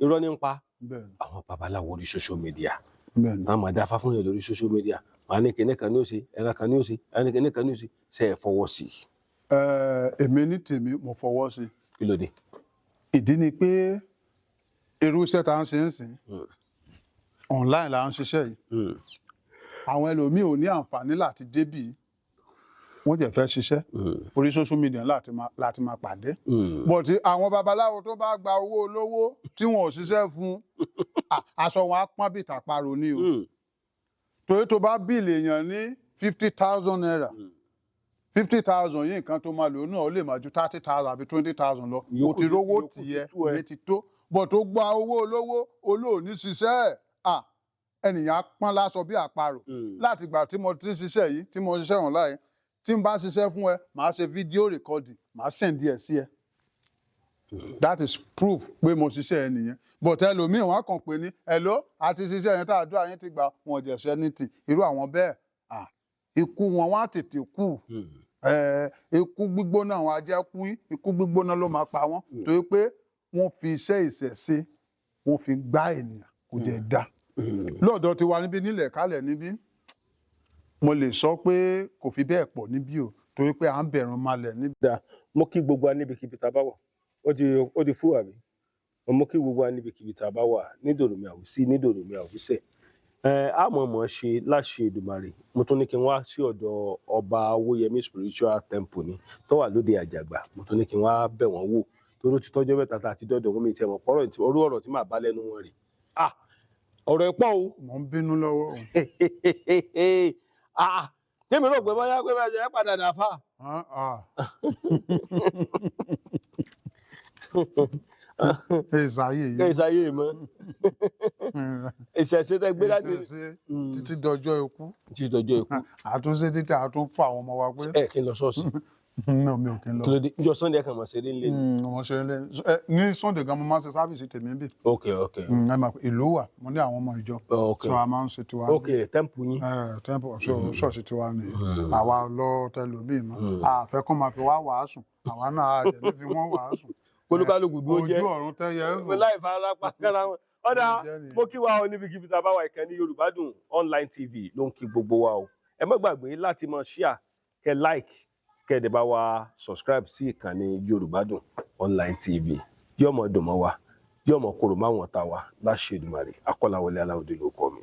Speaker 2: Irọ́ ní ń pa. Àwọn babaláwo orí social media, àwọn máa dáfá fún yẹn lórí social media, wọn á ní kinní kan ní ó ṣe, ẹran kan ní ó ṣe, ẹran kinní kan ní ó ṣe. Ṣe é fọwọ́ sí i?
Speaker 1: Èmi ní tèmi, mo fọwọ́ sí.
Speaker 2: Kí ló dé?
Speaker 1: Ìdí ni pé irú iṣẹ́ tá à ń ṣe ń sìn, online là ń ṣiṣẹ́ yìí. Àwọn ẹlòmíì ò ní àǹfààní láti débì, wọ́n jẹ́ fẹ́ ṣiṣẹ́, orí social media láti máa pàdé. But àwọn babaláwo tó bá gba owó olówó tí wọn ò ṣiṣẹ́ fún, aṣọ wọn á pọ́n bí tàparò ní o. Torí tó bá bill èèyàn ní ₦50,000 50,000 yìí, nǹkan tó máa lò náà, ó lè máa ju 30,000 àbí 20,000 lọ. O ti rówó
Speaker 6: Ìyókù ti
Speaker 1: tìyẹ
Speaker 6: tú ẹ.
Speaker 1: Ìyẹn ti tó, but ó gba owó olówó, olóòní ṣiṣẹ́ ẹ̀, à ẹnìyàn á pọ́n láṣọ bí àparò. Láti ìgbà tí mo ti ń ṣiṣẹ́ yìí, tí mo ṣiṣẹ́ hàn láàyè, tí n bá ṣiṣẹ́ fún ẹ, màá ṣe fídíò recording, màá send ẹ̀ sí ẹ. That is proof pé mo ṣiṣẹ́ ẹ nìyẹn. But ẹlòmíì, wọn kàn pé ní, "Hello, àti ṣiṣẹ́ yẹn, tá àdúrà yẹn ti gbà." Wọn ò jẹ̀ ṣẹ́ ní tì irú àwọn bẹ́ẹ̀. À ikú wọn, wọn á tètè kú. Ikú gbígbóná, àwọn ajẹ́kú, ikú gbígbóná ló máa pa wọ́n, torí pé wọ́n fi iṣẹ́ ìṣẹ̀ṣe, wọ́n fi gbá ènìyàn, kò jẹ́ dá. Lọ́dọ̀ tiwa níbí, nílẹ̀ kálẹ̀ níbí, mo lè sọ pé kò fi bẹ́ẹ̀ pọ̀ níbí o, torí pé à ń bẹ̀rù malẹ̀ níbí.
Speaker 6: Dáa, mo kí gbogbo wa níbikíbi tá a bá wà. Ó ti fún àbí. Mo kí gbogbo wa níbikíbi tá a bá wà, nídòdòmí àwùsí, nídòdòmí àwùsẹ. Ẹ á mọ̀ mọ̀ ṣe láṣẹ Èdùmàrè. Mo tún ní kí n wá sí ọ̀dọ̀ Ọba Owóyẹmí Spiritual Temple ni tó wà lóde Àjàgbà. Mo tún ní kí n wá bẹ̀ wọ́n wò, torí ó ti tọ́jọ́ mẹ́ta tá a ti dọ́dọ̀ wọn. Mi ti ẹ̀ mọ̀ pọ́rọ̀ orú ọ̀rọ̀ tí màá bá lẹ́nu wọn rè. Ah, ọ̀rọ̀ ẹ̀ pọ̀ o.
Speaker 1: Mo ń bínú lọ́wọ́ o.
Speaker 6: Ah, tèmi rò pé bóyá pé bóyá ẹ padà dà fà.
Speaker 1: Ah, ah. Ìsàyè
Speaker 6: Kẹ́
Speaker 1: yìí.
Speaker 6: ìsáyé mọ́ ìṣẹ̀ṣe tẹ gbé láti
Speaker 1: Ìṣẹ̀ṣe títí dọjọ́ ikú.
Speaker 6: Títí dọjọ́ ikú.
Speaker 1: Àtúnṣe títí àtún fún àwọn ọmọ wa pé
Speaker 6: Ẹ kí n lọ ṣọ́ọ̀ṣì?
Speaker 1: No, mi ò kí ń lọ.
Speaker 6: Kí ló dé? Njọ Sunday kan mọ̀ ṣeré ńlẹ̀ ni?
Speaker 1: Mo ṣe lé ní Sunday gan, mo máa ń ṣe service tèmi bí.
Speaker 6: Ok.
Speaker 1: Ẹ máa ìlú wà, mo ní àwọn ọmọ ìjọ. So a máa ń ṣe tiwa.
Speaker 6: Ok, temple yín.
Speaker 1: Temple, so ṣọ́ọ̀ṣì tiwa ni àwa lọ tẹlòmíì mọ́. Àfẹ́ kọ́ máa fi wá wàásù, àwa náà á jẹ́ ní fi wọ́n wàásù.
Speaker 6: Olúkálùkù dúró jẹ́.
Speaker 1: Ojú ọ̀run tẹ́yẹ ń fò.
Speaker 6: Láì fara pa kára wọn. Ọ̀dà.
Speaker 1: Jẹ́ nìyẹn.
Speaker 6: Mo kí wa o níbikíbi tá a bá wà. Ìkànnì Yorùbá Dùn Online TV ló ń kí gbogbo wa o. Ẹ má gbàgbé láti máa share, kẹ́ like, kẹ́ dẹ̀ bá wa subscribe sí ìkànnì Yorùbá Dùn Online TV. Yóò mọ̀ dùn mọ́ wa, yóò mọ̀ kóró máwọn ta wa láṣẹ Èdùmàrè. Akọ́láwọlé Aláwọ̀dé ló kọ́ mi.